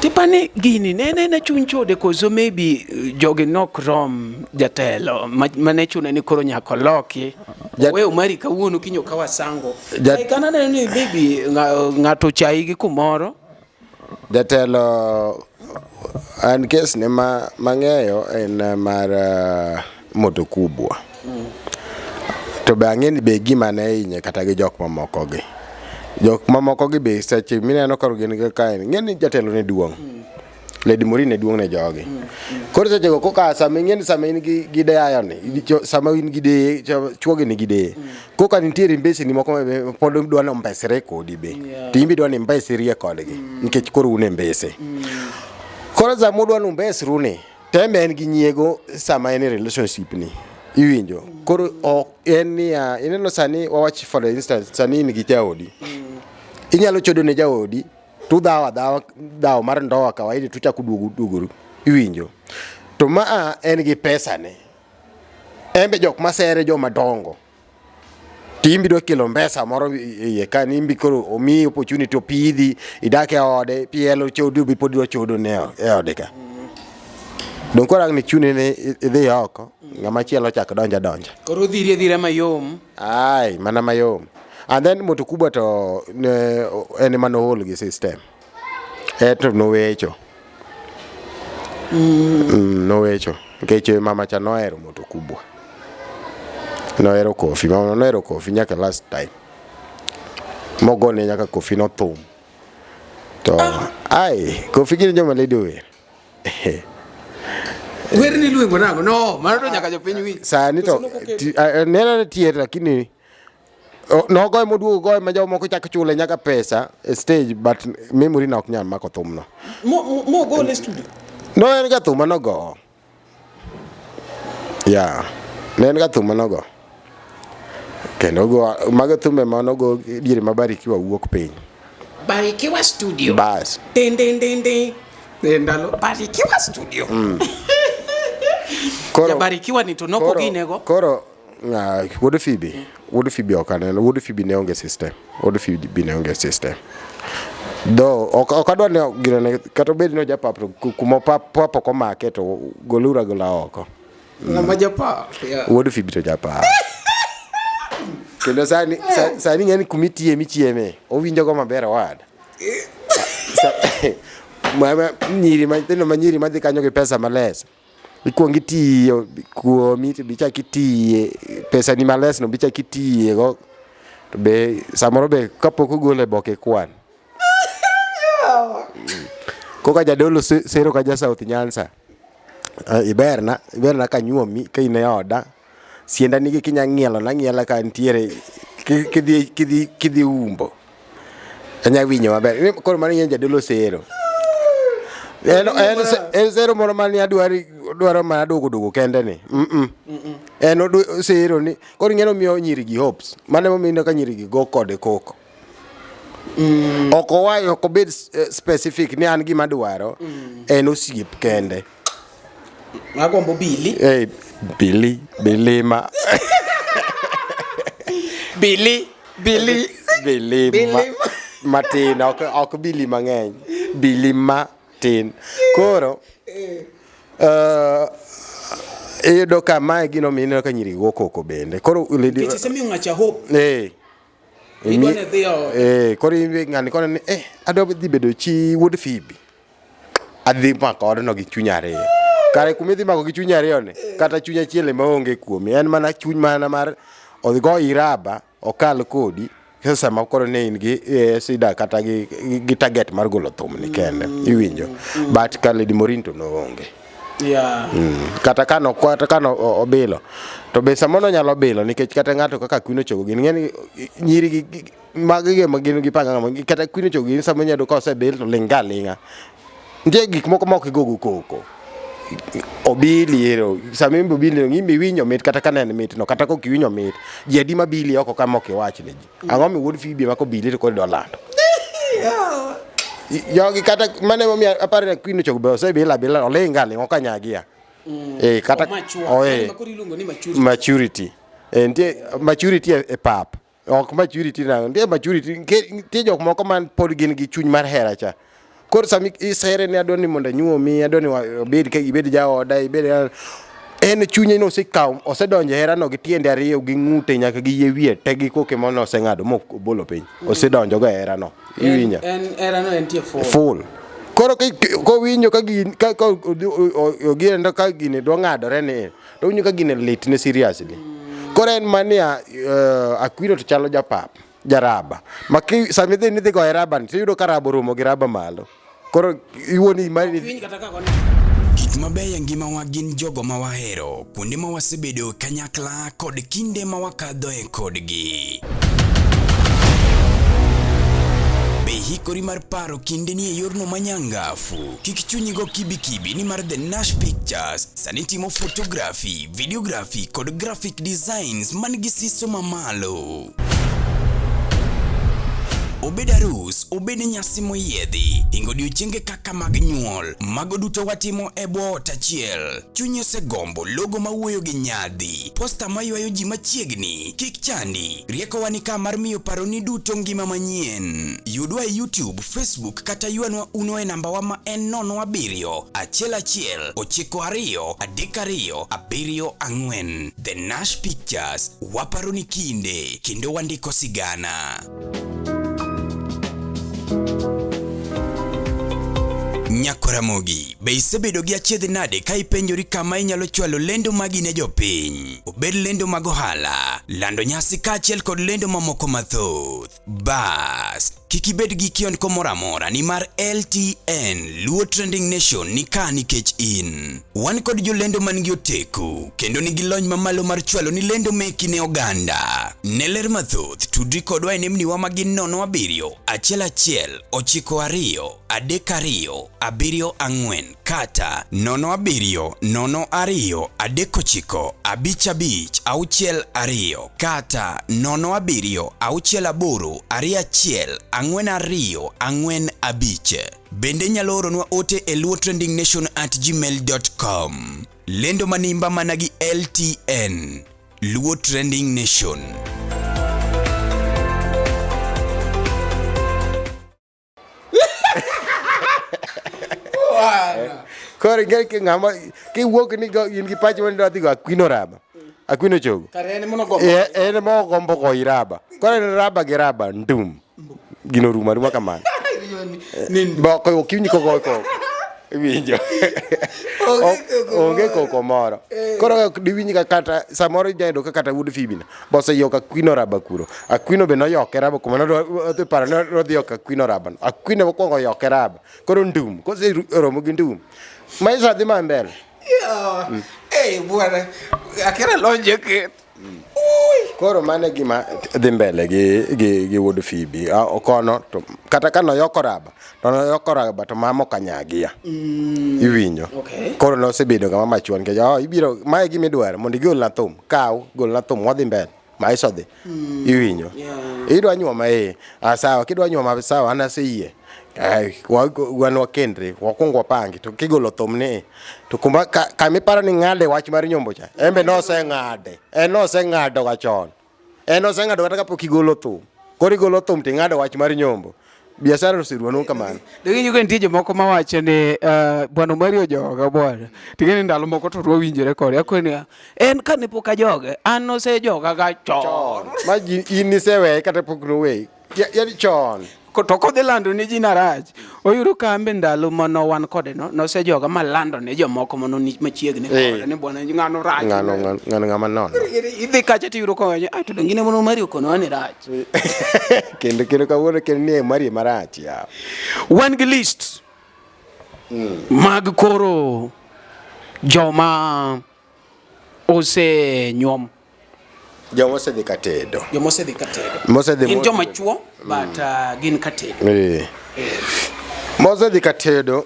[SPEAKER 2] Tipani gini ne en chuny chode koso maybe jogi nok rom jatelo mane chune ni koro nyaka oloki. Owe Omari kawuono kiny okaw Asango. Kana aneno ni maybe ng'ato ochayi gi kumoro.
[SPEAKER 1] Jatelo an kes ne ma mang'eyo en mar moto kubwa. To be ang'e ni be gima ne hinye kata gi jok mamoko gi. Jok mamoko gi be seche mineno koro gin gi kae ni, ng'e ni jatelo ne duong'. Lady Maureen ne duong' ne jogi. Koro seche go koka sama ing'e ni sama in gi gi dayo ni, sama in gi deye, chuogi nigi deye. Koka nitiere mbeseni moko ma be pod dwa ni ombesre kodi be. To in be idwa ni imbesrie kodgi nikech koro un e mbese. Koro sama udwa ni umbesru ni, tembe en gi nyiego sama en e relationship ni. Iwinjo? Koro ok en niya, ineno sani wawach for instance, sani in gi jaodi. Inyalo chodo ne jaodi, tudhawo adhawa dhawo mar ndoa kawaida tuchako duogo duogoru. Iwinjo? To maa en gi pesa ne. En be jok masere joma dongo. To in be idwa kelo mbesa moro e iye ka ni in be koro omiyi opportunity opidhi, idak e ode, pielo chodo be pod idwa chodo ne e ode ka. Dong koro ang' ni chuni ni idhi oko, ng'ama chielo chak donja donja.
[SPEAKER 2] Koro odhiri adhira mayom.
[SPEAKER 1] Ai, mana mayom. And then moto kubwa to ne en ema nool gi system. En to nowecho. Nowecho. Nikech mama cha nohero moto kubwa. Nohero kofi, mama nohero kofi nyaka last time. Mogone nyaka kofi nothum. To ai, kofi gin joma lady ower.
[SPEAKER 2] Wer ni iluongo nang'o? No, mano to nyaka jopiny winj.
[SPEAKER 1] Sani to neno tie lakini nogoye moduogo goye ma jomoko chako chule nyaka pesa e stage but memory na ok nyal mako thumno.
[SPEAKER 2] Mogole e studio.
[SPEAKER 1] No en ga thum manogo. Yeah. Ne en ga thum manogo. Kendo go mago thumbe manogo diere ma Barikiwa wuok piny.
[SPEAKER 2] Barikiwa studio.
[SPEAKER 1] Bas.
[SPEAKER 2] Din din din din. E ndalo Barikiwa studio.
[SPEAKER 1] Koro
[SPEAKER 2] Jabarikiwa ni to noko ginego.
[SPEAKER 1] Koro wuod Phoebe, wuod Phoebe ok aneno, wuod Phoebe ne onge system. Wuod Phoebe ne onge system. Though ok ok adwa ni gino ne kata obed ni ojapap to kuma pap pap ok omake to goluru agola oko.
[SPEAKER 2] Ng'ama japap. Yeah.
[SPEAKER 1] Wuod Phoebe to japap. Kendo sani sani ng'eni kumitiye michieme owinjo go maber owada. Nyiri ma nyithindo ma nyiri madhi kanyo gi pesa males. Ikuongo itiyo kuomi to be ichak itiye pesa ni males no be ichak itiye go to be samoro be kapok ogol e boke kwan. Koka jadolo sero ka ja South Nyanza. Iberna, iberna kanyuomi ka in e oda. Sienda nigi kinya ng'ielo nang'iela ka ntiere kidhi kidhi kidhi umbo. Anya winjo maber. Koro mano ing'e jadolo sero. En en en sero moro mane adwari dwaro mana duogo duogo kende ni. Mm. En odu sero ni koro ing'e nomiyo nyiri gi hopes. Mano emomiyo ineno ka nyiri gi go kode koko. Ok owayo ok obed specific ni an gima adwaro en osiep kende.
[SPEAKER 2] Agombo Billy.
[SPEAKER 1] Eh, Billy, Bilima.
[SPEAKER 2] Billy, Billy.
[SPEAKER 1] Billy ma, matin, ok, ok Billy mang'eny. Billy matin. Koro, iyudo ka mae gino mineno ka nyiri go koko bende. Koro lady
[SPEAKER 2] Nikech isemiyo ng'acha hope.
[SPEAKER 1] Eh.
[SPEAKER 2] Idwa ni idhi ot.
[SPEAKER 1] Eh, koro in be ng'ani kone ni eh adwa dhi bedo chi wuod Phoebe. Adhi mako odno gi chuny ariyo. Kare kuma idhi mako gi chuny ariyo ni, kata chuny achiel ema onge kuomi. En mana chuny mana mar odhi go iraba, okal kodi. Sama koro ne in gi sida kata gi, gi target mar golo thum ni kende. Iwinjo. But ka Lady Maureen to noonge.
[SPEAKER 2] Yeah.
[SPEAKER 1] Kata kano kata kano obilo to be samoro onyalo bilo nikech kata ng'ato kaka Queen Ochogo gin ng'eni nyiri gi magi gi ma gin gi panga kata Queen Ochogo gin sama inyalo ka osebil to ling' ga aling'a. Nitie gik moko ma ok igogo koko. Obili ero sama in be obili in be iwinjo mit kata ka ne en mit no kata kok iwinjo mit. Ji adi mabili oko ka mok iwach ne ji. Ang'o mi wuod Phoebe ema kobili to koro idwa lando. Jogi kata mano emomiyo aparo ni Queen Ochogo be osebilo abila oling' ga aling' ok anyagia. Eh kata
[SPEAKER 2] Mature.
[SPEAKER 1] oh, eh,
[SPEAKER 2] Mano koro iluongo ni maturity.
[SPEAKER 1] maturity. Eh, nitie maturity e pap. Ok maturity na, nitie maturity nitie jok moko man pod gin gi chuny mar hera cha. Koro sama isere ni adwa ni mondo anyuomi, adwa ni wabed ka ibed jaoda, ibed en chunye no osekawo osedonjo e herano gi tiende ariyo gi ng'ute nyaka gi yie wiye te gi koke mane oseng'ado mobolo piny. Osedonjo go e herano. Iwinjo?
[SPEAKER 2] En herano entie full.
[SPEAKER 1] Full. Koro kowinjo ka gini ka ogine ka gini dwa ng'adore ni to owinjo ka gini litne seriously. Koro en mania Aquino to chalo japap. Jaraba. Ma ki sama idhi ni idhi goye raba ni tiyudo ka raba oromo gi raba malo. Koro iwuoni mari
[SPEAKER 2] Winj kata ka koni.
[SPEAKER 3] Gik mabeyo e ngimawa gin jogo ma wahero, kuonde ma wasebedoe kanyakla kod kinde ma wakadhoe kodgi. Be ihikori mar paro kindeni e yorno manyangafu? Kik chunyi go kibikibi nimar The Nash Pictures sani timo photography, videography kod graphic designs man gi siso mamalo. Obed arus, obed nyasi moyiedhi, hingo odiochienge kaka mag nyuol, mago duto watimo e bwo ot achiel. Chunyi osegombo logo mawuoyo gi nyadhi, posta maywayo ji machiegni, kik chandi, riekowa ni ka mar miyo paroni duto ngima manyien. Yudwa e YouTube, Facebook kata ywanwa uno e nambawa ma en nono abiriyo, achiel achiel, ochiko ariyo, adek ariyo, abiriyo ang'wen. The Nash Pictures, waparo ni kinde kendo wandiko sigana. Nyakoramogi, be isebedo gi achiedh nade ka ipenjori kama inyalo chwalo lendo magi ne jopiny? Obed lendo mag ohala, lando nyasi kaachiel kod lendo mamoko mathoth. Bas, kik ibed gi kiondko moro amora nimar LTN Luo Trending Nation ni ka nikech in. Wan kod jolendo man gi oteku kendo nigi lony mamalo mar chwalo ni lendo meki ne oganda. Ne ler mathoth, tudri kodwa e nembniwa ma gin 07 11 92 32 74 kata 07 02 39 55 62 kata 07 68 21 42 45. Bende inyalo oronwa ote e luotrendingnation@gmail.com. Lendo manimba mana gi LTN. Luo Trending Nation.
[SPEAKER 1] Koro ing'e ki ng'ama kiwuok ni go- in gi pachi mani dwa dhi go Aquino raba. Aquino chogo.
[SPEAKER 2] Kare en mono gombo.
[SPEAKER 1] Eh, en ema ogombo goyi raba. Koro en raba gi raba ndum. Gino orumo aruma kamano. Bo ok ok iwinj kogo koko. Iwinjo. Onge koko moro. Koro ok diwinj ka kata samoro ijayudo ka kata wuod Phoebe no boseyok Aquino raba kuro. Aquino be noyoke raba kuma nodhi paro ni odhi yoko Aquino raba no. Aquino mokwongo oyoke raba. Koro ndum. Koseromo gi ndum. Maisha dhi ma mbele.
[SPEAKER 2] Yeah. Eh, bwana. Akira lonje ke.
[SPEAKER 1] Koro mano e gima dhi mbele gi, gi, gi wuod Phoebe. Ah, Okono to kata ka noyoko raba to noyoko raba to mama ok anyagia. Iwinjo.
[SPEAKER 2] Okay.
[SPEAKER 1] Koro nosebedo kama machua nikech oh, ibiro mae gima idwaro mondo igolna thum. Kaw golna thum wadhi mbele. Maisha dhi. Iwinjo.
[SPEAKER 2] Yeah.
[SPEAKER 1] Idwa nyuoma eh. Ah, sawa kidwa nyuoma sawa an aseyie. Ai, wan wakendre wakwong wapangi to kigolo thum ni to kuma kama iparo ni ng'ade wach mar nyombo cha en be noseng'ade en noseng'ado ga chon en oseng'ado kata kapok igolo thum koro igolo thum to ing'ado wach mar nyombo biashara oseruono kamano
[SPEAKER 2] Donge ka nitie jomoko mawacho ni bwana Omari ojoga bwana. Ting'e ni ndalo moko to wawinjore kode. Akoni niya, en kane pok ajoge, an nosejoga ga chon.
[SPEAKER 1] Ma ji in iseweye kata pok noweyi. Yaani chon.
[SPEAKER 2] To kodhi lando ne ji narach, oyudo ka an be ndalo mano wan kode no, nosejoga malando ne jomoko mano ni machiegni kode ni bwana ng'ano rach.
[SPEAKER 1] Ng'ano ng'ano ng'ama nono.
[SPEAKER 2] Idhi kacha tiyudo ka owacho, ah to donge in ema Omari okonowa ni rach.
[SPEAKER 1] Kendo kendo kawuono kendo ni Omari marach ya.
[SPEAKER 2] Wan gi list mag koro joma osenyuom.
[SPEAKER 1] Joma osedhi ka tedo.
[SPEAKER 2] Joma osedhi ka tedo.
[SPEAKER 1] Mosedhi
[SPEAKER 2] Gin joma chuo but gin ka tedo.
[SPEAKER 1] Eh. Mosedhi ka tedo.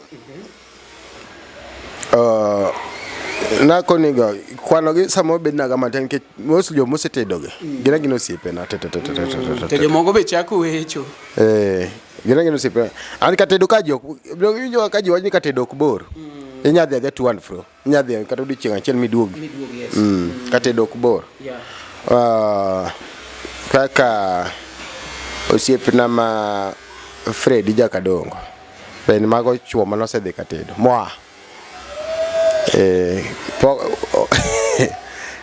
[SPEAKER 1] Nakonigo kwano gi samoro bednaga matin nikech mostly joma osetedogi gin agina osiepena te te te te te te te
[SPEAKER 2] To
[SPEAKER 1] te.
[SPEAKER 2] jomoko be chako wecho.
[SPEAKER 1] Eh, gin agina osiepena. An katedo ka ji ok iwinjo ka ji wacho ni katedo ok bor. Inya dhi adhiya to and fro. Inya dhi kata odiochieng' achiel miduogi.
[SPEAKER 2] Miduogi, yes.
[SPEAKER 1] Katedo ok bor.
[SPEAKER 2] Yeah.
[SPEAKER 1] Kaka osiepna ma Fredi Jakadongo be en mago chuo mane osedhi ka tedo moa. Eh,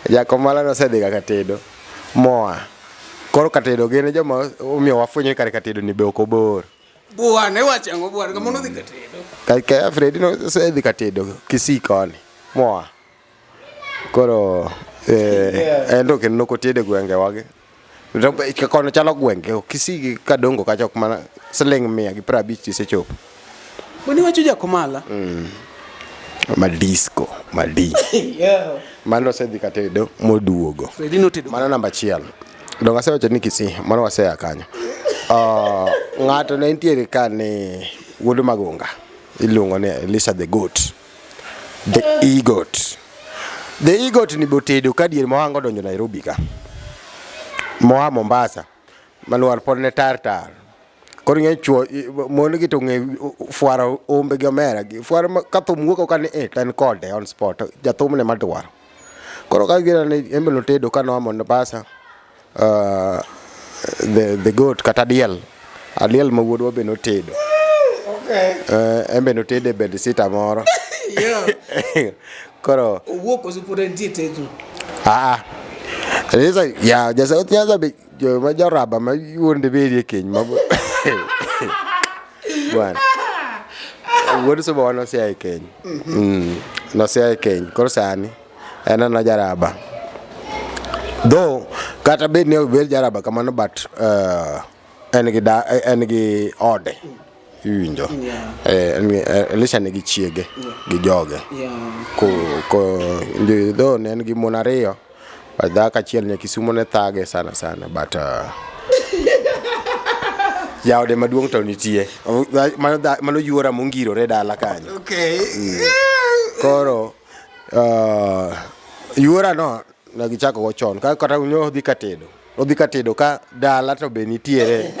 [SPEAKER 1] Jakomala nosedhi ga katedo moa. Koro katedo gin joma omiyo wafwenyo ni kare katedo ni be ok obor.
[SPEAKER 2] Bwana iwacho ang'o bwana ng'ama nodhi katedo.
[SPEAKER 1] Ka Fredi nosedhi katedo Kisii koni moa. Koro en to kendo nokotedo e gwenge wagi. To kono chalo gwenge, Kisii gi Kadongo kacha ok mana siling 150 tisechopo.
[SPEAKER 2] Boni wacho Jakomala.
[SPEAKER 1] Madisco, madi.
[SPEAKER 2] Yeah.
[SPEAKER 1] Mano osedhi katedo moduogo.
[SPEAKER 2] Fredi notedo.
[SPEAKER 1] Mano namba achiel. Donge asewacho ni Kisii, mano wasea kanyo. Ng'ato ne nitiere ka ni wuod Magunga iluongo ni Elisa the Goat. The E-Goat. The E-Goat ni botedo ka dier mohango donjo Nairobi ka. Moa Mombasa. Maluar pod ne tar tar. Koro ing'e chuo mon gi to ng'e fwaro ombe gi omera gi. Fwaro ka thum wuok ka ni eh to en kode on spot. Jathum ne madwaro. Koro ka gina ni en be notedo ka noa Mombasa. The goat kata diel. Adiel ma wuodwa be notedo.
[SPEAKER 2] Okay.
[SPEAKER 1] En be notedo e bed sita moro.
[SPEAKER 2] Yeah.
[SPEAKER 1] Koro
[SPEAKER 2] Owuok koso pod entie tedo.
[SPEAKER 1] Ah. Elisa ya ja South Nyanza be joma joraba ma wuonde bedie keny ma bwana. Wuod Suba nosea e keny. Nosea e keny. Koro sani en ana jaraba. Though kata bed ni obed jaraba kamano but en gi da, en gi ode. Iwinjo.
[SPEAKER 2] Yeah.
[SPEAKER 1] Elisha nigi chiege gi joge.
[SPEAKER 2] Yeah.
[SPEAKER 1] Ko though ne en gi mon ariyo but dhako achiel nya Kisumo ne thage sana sana but jaode maduong' to nitie. Mano yuora mongirore dala kanyo.
[SPEAKER 2] Okay.
[SPEAKER 1] Koro yuora no ne gichako go chon ka kata nyo odhi katedo. Odhi katedo ka dala to be nitiere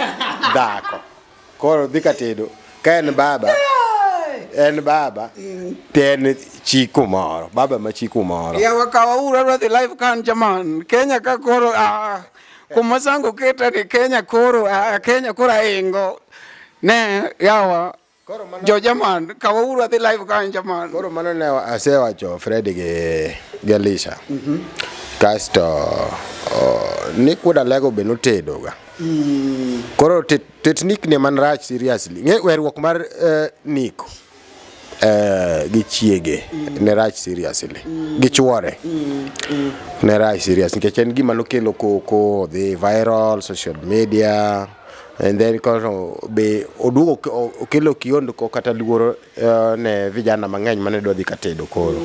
[SPEAKER 1] dhako. Koro odhi katedo ka en baba. En baba to en chi kumoro. Baba ma chi kumoro.
[SPEAKER 2] Yawa kawa uru adwa dhi live kan jaman. Kenya ka koro kuma sango keta ni Kenya koro Kenya koro aingo. Ne yawa
[SPEAKER 1] Koro mano
[SPEAKER 2] jo jaman kawa uru adhi live kan jaman.
[SPEAKER 1] Koro mano ne asewacho Fred gi Elisha. Kasto Nick Wuod Alego be notedo ga. Koro tet Nick ne man rach seriously. Ng'e weruok mar Nick gi chiege ne rach seriously. Gi chuore. Ne rach serious nikech en gima nokelo koko, dhi viral, social media. And then koro be oduogo okelo kiondko kata luoro ne vijana mang'eny mane dwa dhi katedo koro.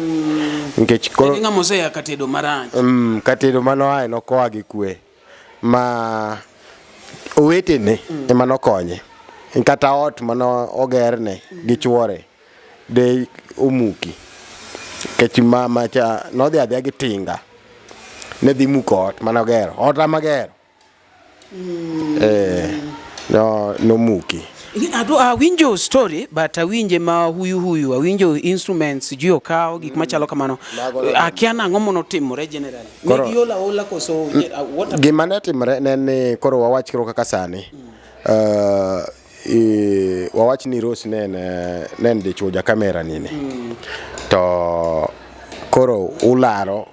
[SPEAKER 1] Nikech koro
[SPEAKER 2] En ng'ama oseya katedo marach.
[SPEAKER 1] Katedo manoaye nokoa gi kwe ma owetene ema nokonye. Kata ot mane ogerne gi chuore de omuki. Nikech mama cha nodhi adhiya gi tinga ne dhi muko ot mane ogero. Ot ema gero. Nomuki.
[SPEAKER 2] Awinjo story but awinje ma huyu huyu, awinjo instruments ji okaw gik machalo kamano. Akia nang'o monotimore generally. Ne giola ola koso what
[SPEAKER 1] Gima ne timore ne ni koro wawach koro kaka sani. Wawach ni Rose ne en dichuo ja kamera nini. To koro ularo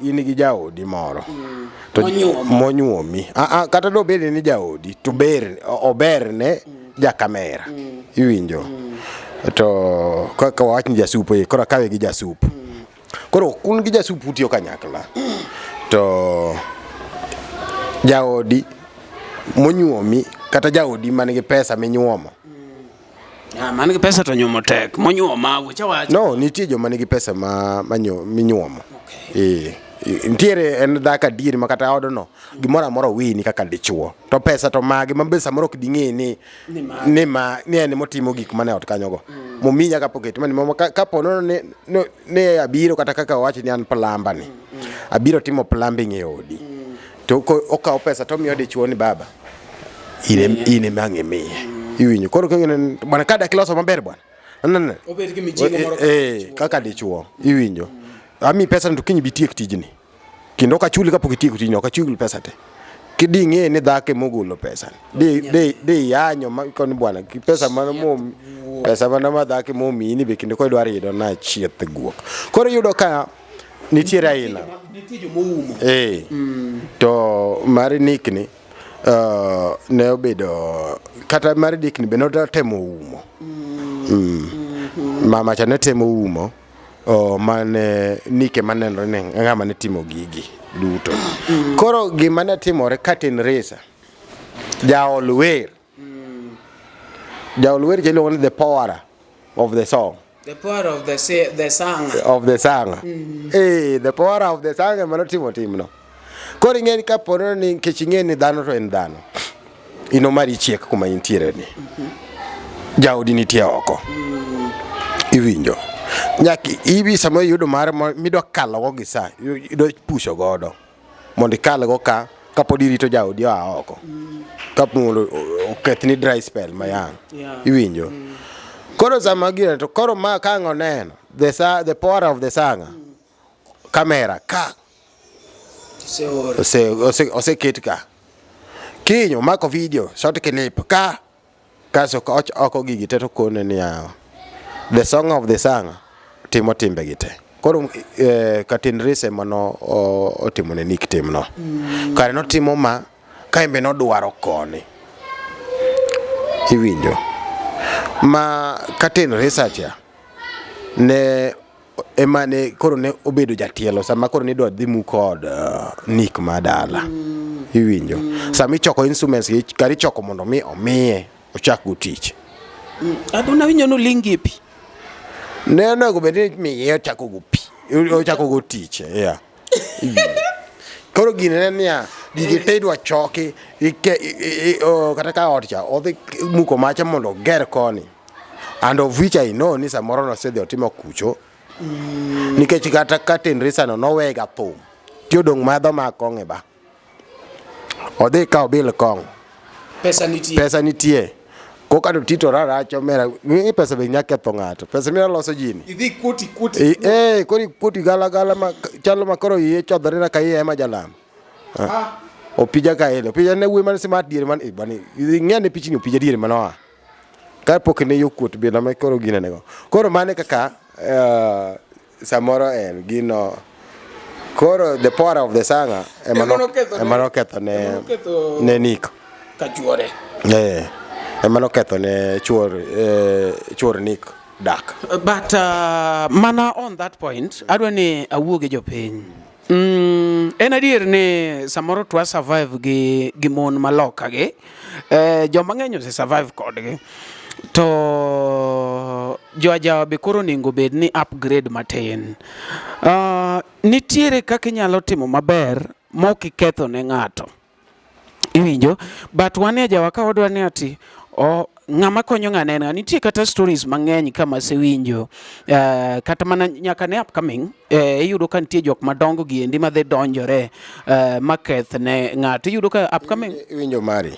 [SPEAKER 1] in gi jaodi moro. To monyuomi. Kata dobed ni jaodi to ber oberne ja kamera. Iwinjo. To kaka wawach ni jasupo koro akawe gi jasupo. Koro un gi jasupo utiyo kanyakla. To jaodi monyuomi kata jaodi man gi pesa minyuomo.
[SPEAKER 2] Man gi pesa to nyuomo tek. Monyuoma weche wacho.
[SPEAKER 1] No, nitie joma nigi pesa ma minyuomo.
[SPEAKER 2] Okay.
[SPEAKER 1] Nitiere en dhako adieri ma kata odno gimoro amora owini kaka dichuo. To pesa to magi ma be samoro ok ding'e ni ni en motimo gik mane ot kanyogo. Momiyi nyaka pocket money ma kapo nono ni abiro kata kaka owach ni an plumber ni. Abiro timo plumbing e odi. To okawo pesa to omiyo dichuo ni baba. In ema ang' imiye. Iwinjo. Koro king'e bwana ka dak iloso maber bwana. No.
[SPEAKER 2] Obed gi mijing'o moro
[SPEAKER 1] kaka dichuo. Iwinjo. Ami pesa to kiny bitiek tijni. Kendo ok achuli kapok itieko tijni, ok achuli pesa te. Kiding'e ni dhako emogolo pesa. Di yanyo ma koni bwana pesa mano mo pesa mano ma dhako emomiyi ni be kendo kodwaro yudo na chieth guok. Koro iyudo ka nitiere aina.
[SPEAKER 2] Nitie jomoumo.
[SPEAKER 1] To mar Nick ni ne obedo kata mar Nick ni be notemo umo. Mama cha ne temo umo. oh, mane Nick ema nenore ni ng'ama ne timo gigi duto. Koro gima ne timore Curtain Raiser jaol wer jaol wer iluongo ni the power of the song.
[SPEAKER 2] The power of the, the song.
[SPEAKER 1] Of the song. Eh, the power of the song ema notimo timno. Koro ing'e ni kapo ni nikech ing'e ni dhano to en dhano. In omari chiek kuma intiere ni. Jaodi nitie oko. Iwinjo. Nyaka ibi sama iyudo mar midwa kalogo gi sa, idwa pusho godo. Mondo ikalgo ka kapod irito jaodi oa oko. Kapo mondo okethni dry spell mayang'. Iwinjo. Koro sama gino to koro ma ka ang' oneno the, sa, the power of the sanga kamera ka oseket ka kiny omako video short clip ka kaso oko gigi te to kone ni yawa the song of the sanga timo timbe gi te koro Curtain Raiser ema no otimo ne Nick timno kare notimo ma ka en be nodwaro koni iwinjo ma Curtain Raiser cha ne ema ne koro ne obedo jatielo sama koro nidwa dhi mu kod Nick ma dala iwinjo sama ichoko instruments gi kar ichoko mondo mi omiye ochak go tich.
[SPEAKER 2] Aduna winjo noling e pi.
[SPEAKER 1] Ne onego bed ni miye ochako go pi ochako go tich yeah. Koro gini ne niya gigi te idwa choki kata ka ot cha odhi muko macha mondo oger koni and of which I know ni samoro nosedhi otimo kucho nikech kata Curtain Raiser no nowega thum ti odong' madho ma kong'e ba odhi kawo bil kong'o
[SPEAKER 2] Pesa nitie.
[SPEAKER 1] Pesa nitie koka to tito rarach omera ng'e pesa be nya ketho ng'ato pesa mira loso jini
[SPEAKER 2] Idhi kuti kuti.
[SPEAKER 1] Eh koro ikuoti gala gala ma chalo ma koro iye chodhore na ka iye ema jalam. Ah. Opija ka ele opija ne wuoyi man smart diere man bani ing'e ne pichni opija diere man oa ka pok ne yo kuot bila ma koro gine nego koro mane kaka samoro en gino koro the power of the sanga ema noketho ne Nick
[SPEAKER 2] kachuore
[SPEAKER 1] ema noketho ne chuor Nick dak.
[SPEAKER 2] But mana on that point adwa ni awuo gi jopiny. En adier ni samoro twa survive gi mon maloka gi joma ng'eny ose survive kodgi to jo ajawa be koro onego bed ni upgrade matin. Nitiere kaka inyalo timo maber mok iketho ne ng'ato. Iwinjo? But wan e ajawa ka wadwa ni ati ng'ama konyo ng'ane en ng'a. Nitie kata stories mang'eny ka masewinjo kata mana nyaka ne upcoming iyudo ka nitie jok madongo gi endi madhi donjore maketh ne ng'ato. Iyudo ka upcoming
[SPEAKER 1] iwinjo mari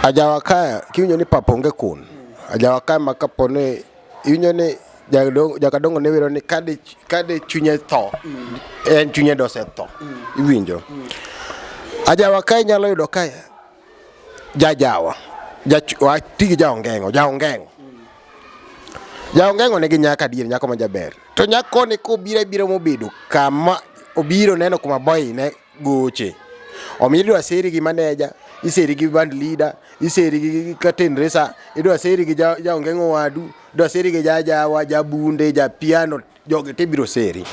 [SPEAKER 1] ajawa ka kiwinjo ni papa onge kun ajawa ka ma kapo ni iwinjo ni jakadongo ne wero ni kade chunye tho en chunye dosetho iwinjo ajawa ka inyalo yudo ka jajawa tigi jaongeng'o jaongeng'o jaongeng'o nigi nyako adier nyako ma jaber to nyako ni kobiro abira mobedo kama obiro neno kuma boy ne goche omiyo idwa seri gi manager iseri gi band leader iseri gi curtain raiser idwa seri gi jaongeng'o wadu idwa seri gi jajawa jabunde japiano jogi te biro seri.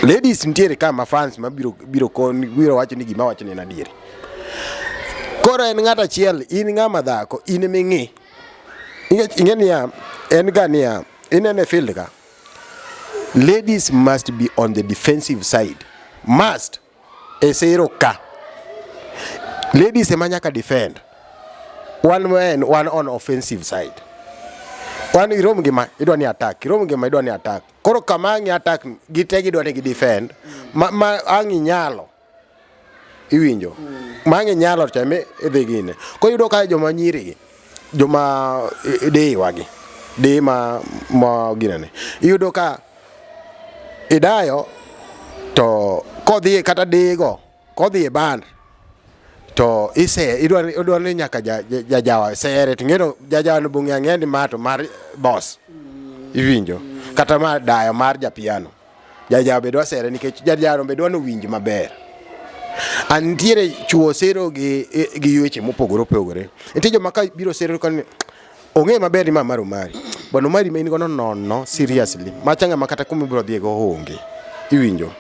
[SPEAKER 1] Ladies nitiere ka ma fans ma biro biro kon biro wacho ni gima wacho ni en adieri. Koro en ng'at achiel in ng'ama dhako in ming'i. Ing'e niya en ga niya inene e field ka ladies must be on the defensive side must e sero ka ladies ema nyaka defend wan men wan on offensive side wan irom gi ma idwa ni attack irom gi ma idwa ni attack koro kama ang' attack gite gidwa ni gi defend ma ang' inyalo iwinjo ma ang' inyalo to ema idhi gine koro iyudo ka joma nyiri gi joma dewa gi deye ma ginene iyudo ka idayo to kodhi kata deye go kodhi e band to ise idwa ni nyaka jajawa sere to ing'eyo jajawa no bong'e ang'eya ni ma to mar boss iwinjo kata mar dayo mar japiano jajawa be dwa sere nikech jajawa no be dwa nowinj maber. An nitiere chuo sero gi weche mopogore opogore. Nitie joma ka biro sero koni ong'e maber ni ma mar Omari. Bwana Omari ma in gono nono seriously. Macha ng'ama kata kuma ibiro dhiye go onge. Iwinjo?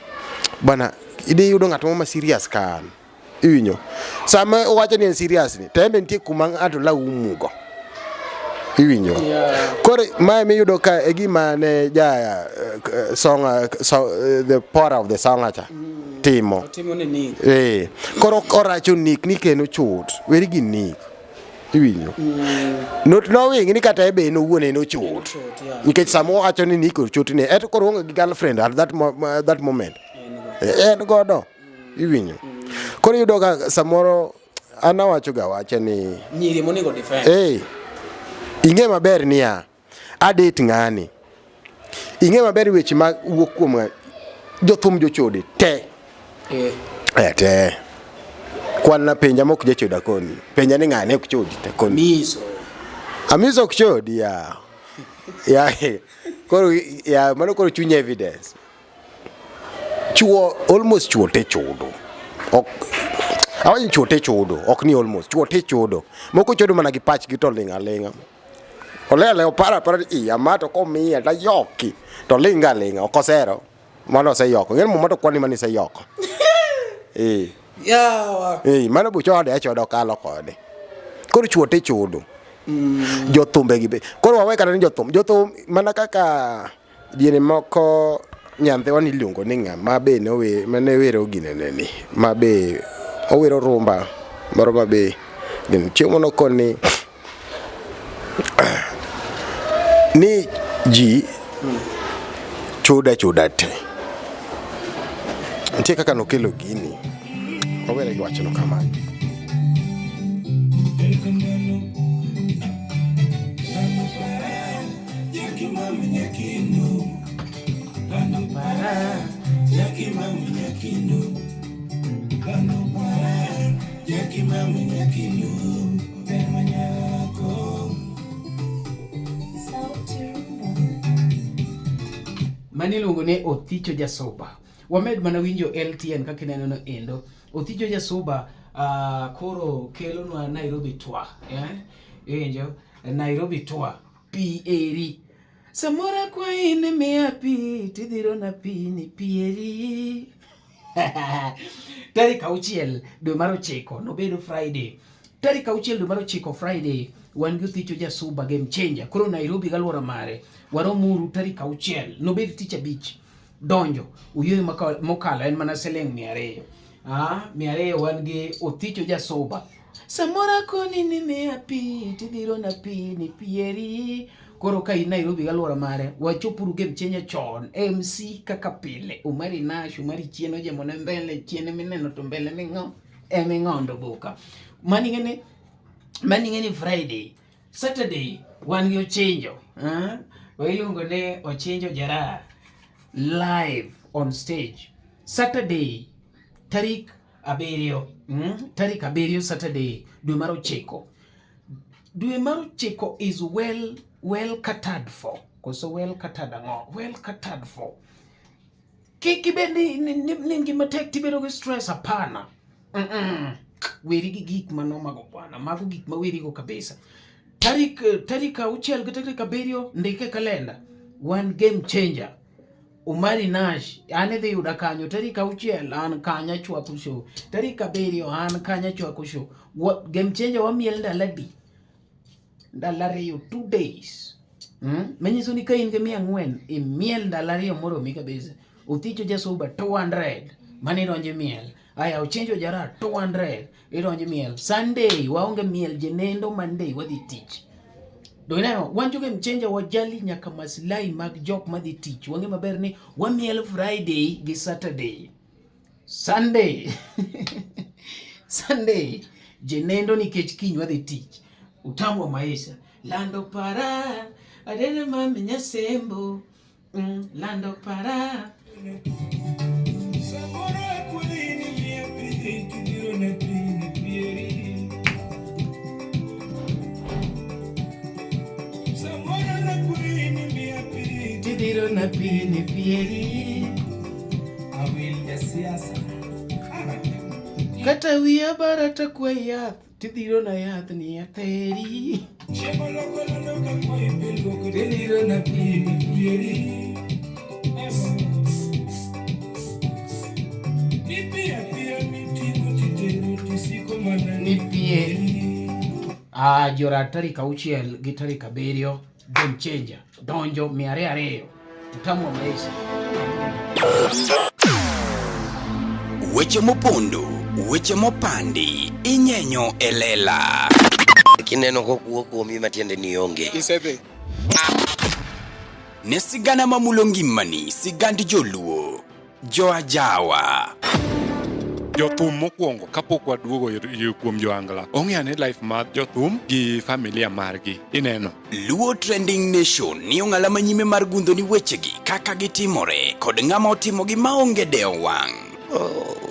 [SPEAKER 1] Bwana idhi yudo ng'at moro ma serious ka an. Iwinjo? Sama owacho ni en serious ni, to en be nitie kuma ng'ato laumu go. Iwinjo?
[SPEAKER 2] Yeah.
[SPEAKER 1] Koro mae miyudo ka e gima ne ja song, the power of the song cha timo.
[SPEAKER 2] Otimo ne Nick.
[SPEAKER 1] Eh. Koro oracho Nick ni keno chot. Weri gi Nick. Iwinjo? Not knowing ni kata ebe en owuon en ochot.
[SPEAKER 2] Ochot, yeah.
[SPEAKER 1] Nikech sama owacho ni Nick ochot ni, eto koro oonge gi girlfriend at that moment. En godo. Iwinjo? Koro iyudo ka samoro an awacho ga wacha ni
[SPEAKER 2] Nyiri monego defend.
[SPEAKER 1] Eh, ing'e maber niya, adate ng'ani. Ing'e maber weche ma wuok kuom jothum jochode te.
[SPEAKER 2] Eh.
[SPEAKER 1] Eh, te. Kwan na penja mok jachoda koni. Penja ni ng'ane ok chodi te koni.
[SPEAKER 2] Miso.
[SPEAKER 1] Amiso ok chodi ya. Ya. Koro ya mano koro chuny evidence. Chuo almost chuo te chodo. Ok awacho ni chuo te chodo, ok ni almost, chuo te chodo. Moko chodo mana gi pachgi to ling' aling'a. Oleo alea oparo apara ni iya ma to komiya to ayoki to oling' ga aling'a ok osero. Mano oseyoko. Ing'e ni muma to kwani mana iseyoko. Eh.
[SPEAKER 2] Yawa.
[SPEAKER 1] Eh, mano be ochode achoda okalo kode. Koro chuo te chodo. Jothumbe gi be. Koro wawe kata ni jothum. Jothum mana kaka diere moko nyandhiwa ni iluongo ni ng'a ma be nowe mane wero ginene ni ma be owero rumba moro ma be gin chieng' moro nokoni ni ji chuda chuda te. Nitie kaka nokelo gini. Wawere gi wachno kamano.
[SPEAKER 2] Mani iluongo ni Othicho Jasuba. Wamed mana winjo LTN kaka ineno no endo. Othicho Jasuba koro kelonwa Nairobi Tour. Eh? Iwinjo? Nairobi Tour. Pi eri. Samoro akwayi ni miya pi tidhirona pi ni pi eri. Tarik 6 dwe mar 9 nobedo Friday. Tarik 6 dwe mar 9 Friday wan gi Othicho Jasuba Game Changer. Koro Nairobi gi alwora mare waromuru tarik 6 nobed tich abich. Donjo uyueyo mokalo en mana siling 200. 200 wan gi Othicho Jasuba. Samoro akoni ni miya pi tidhirona pi ni pi eri. Koro ka in Nairobi gi alwora mare, wachopuru Game Changer chon. MC kaka pile, Omari Nash, Omari chien ojemone mbele, chien mineno to mbele ming'o, eming'ondo boka. Mani ng'e ni Friday, Saturday wan gi Ochinjo. Iluongo ni Ochinjo Jara live on stage. Saturday tarik 7, tarik 7 Saturday dwe mar 9. Dwe mar 9 is well catered for. Koso well catered ang'o? Well catered for. Kik ibed ni ngima tek tibedo gi stress, hapana. Weri gi gik manomago bwana, mago gik ma werigo kabisa. Tarik 6 gi tarik 7 ndike e kalenda. Wan Game Changer. Omari Nash, an idhi yuda kanyo tarik 6 an kanya chwako show. Tarik 7 an kanya chwako show. Game Changer wamiel ndalo adi? Ndalo 2, 2 days. Manyiso ni ka in gi 400 imiel ndalo 2 moromi kabisa. Othicho Jasuba 200 mano idonjo miel. Aya Ochinjo Jara 200 idonjo miel. Sunday waonge miel jenendo, Monday wadhi tich. Do ineno wan jo Game Changer wajali nyaka maslahi mag jok madhi tich. Wang'e maber ni wamiel Friday gi Saturday. Sunday Sunday jenendo nikech kiny wadhi tich. Utamu wa maisha. Lando para adene mami nyasembo. Lando para. Tidiro na pi ni pieri. Kata wiya bara takwa yath, tidhiro na yath ni atheri. Nipie ah, jora tarik auchiel gi tarik abiriyo game changer donjo 200 utamu wa maisha.
[SPEAKER 3] Weche mopondo, weche mopandi, inyenyo e lela.
[SPEAKER 4] Kineno kokuo kuomi matiende ni onge.
[SPEAKER 5] Isedhi.
[SPEAKER 3] Ne sigana mamulo ngimani, sigand joluo, joajawa.
[SPEAKER 5] Jothum mokwongo kapok waduogo kuom joangla ong'e ane life mar jothum gi familia margi ineno.
[SPEAKER 3] Luo Trending Nation ni ong'ala manyime mar gundho ni wechegi kaka gitimore kod ng'ama otimogi maonge dewo wang'.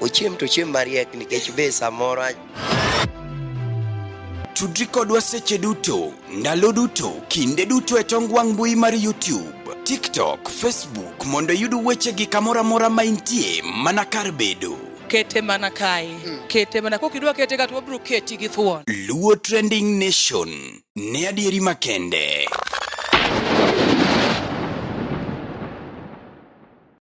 [SPEAKER 4] Ochiem to ochiem mariek nikech be samoro
[SPEAKER 3] Tudri kodwa seche duto, ndalo duto, kinde duto e tong wang' mbui mar YouTube, TikTok, Facebook mondo iyud wechegi kamoro amora ma intie mana kar bedo.
[SPEAKER 6] Kete mana kae. Kete mana kokidwa kete ka to wabiro keti gi thuon.
[SPEAKER 3] Luo Trending Nation ne adieri makende.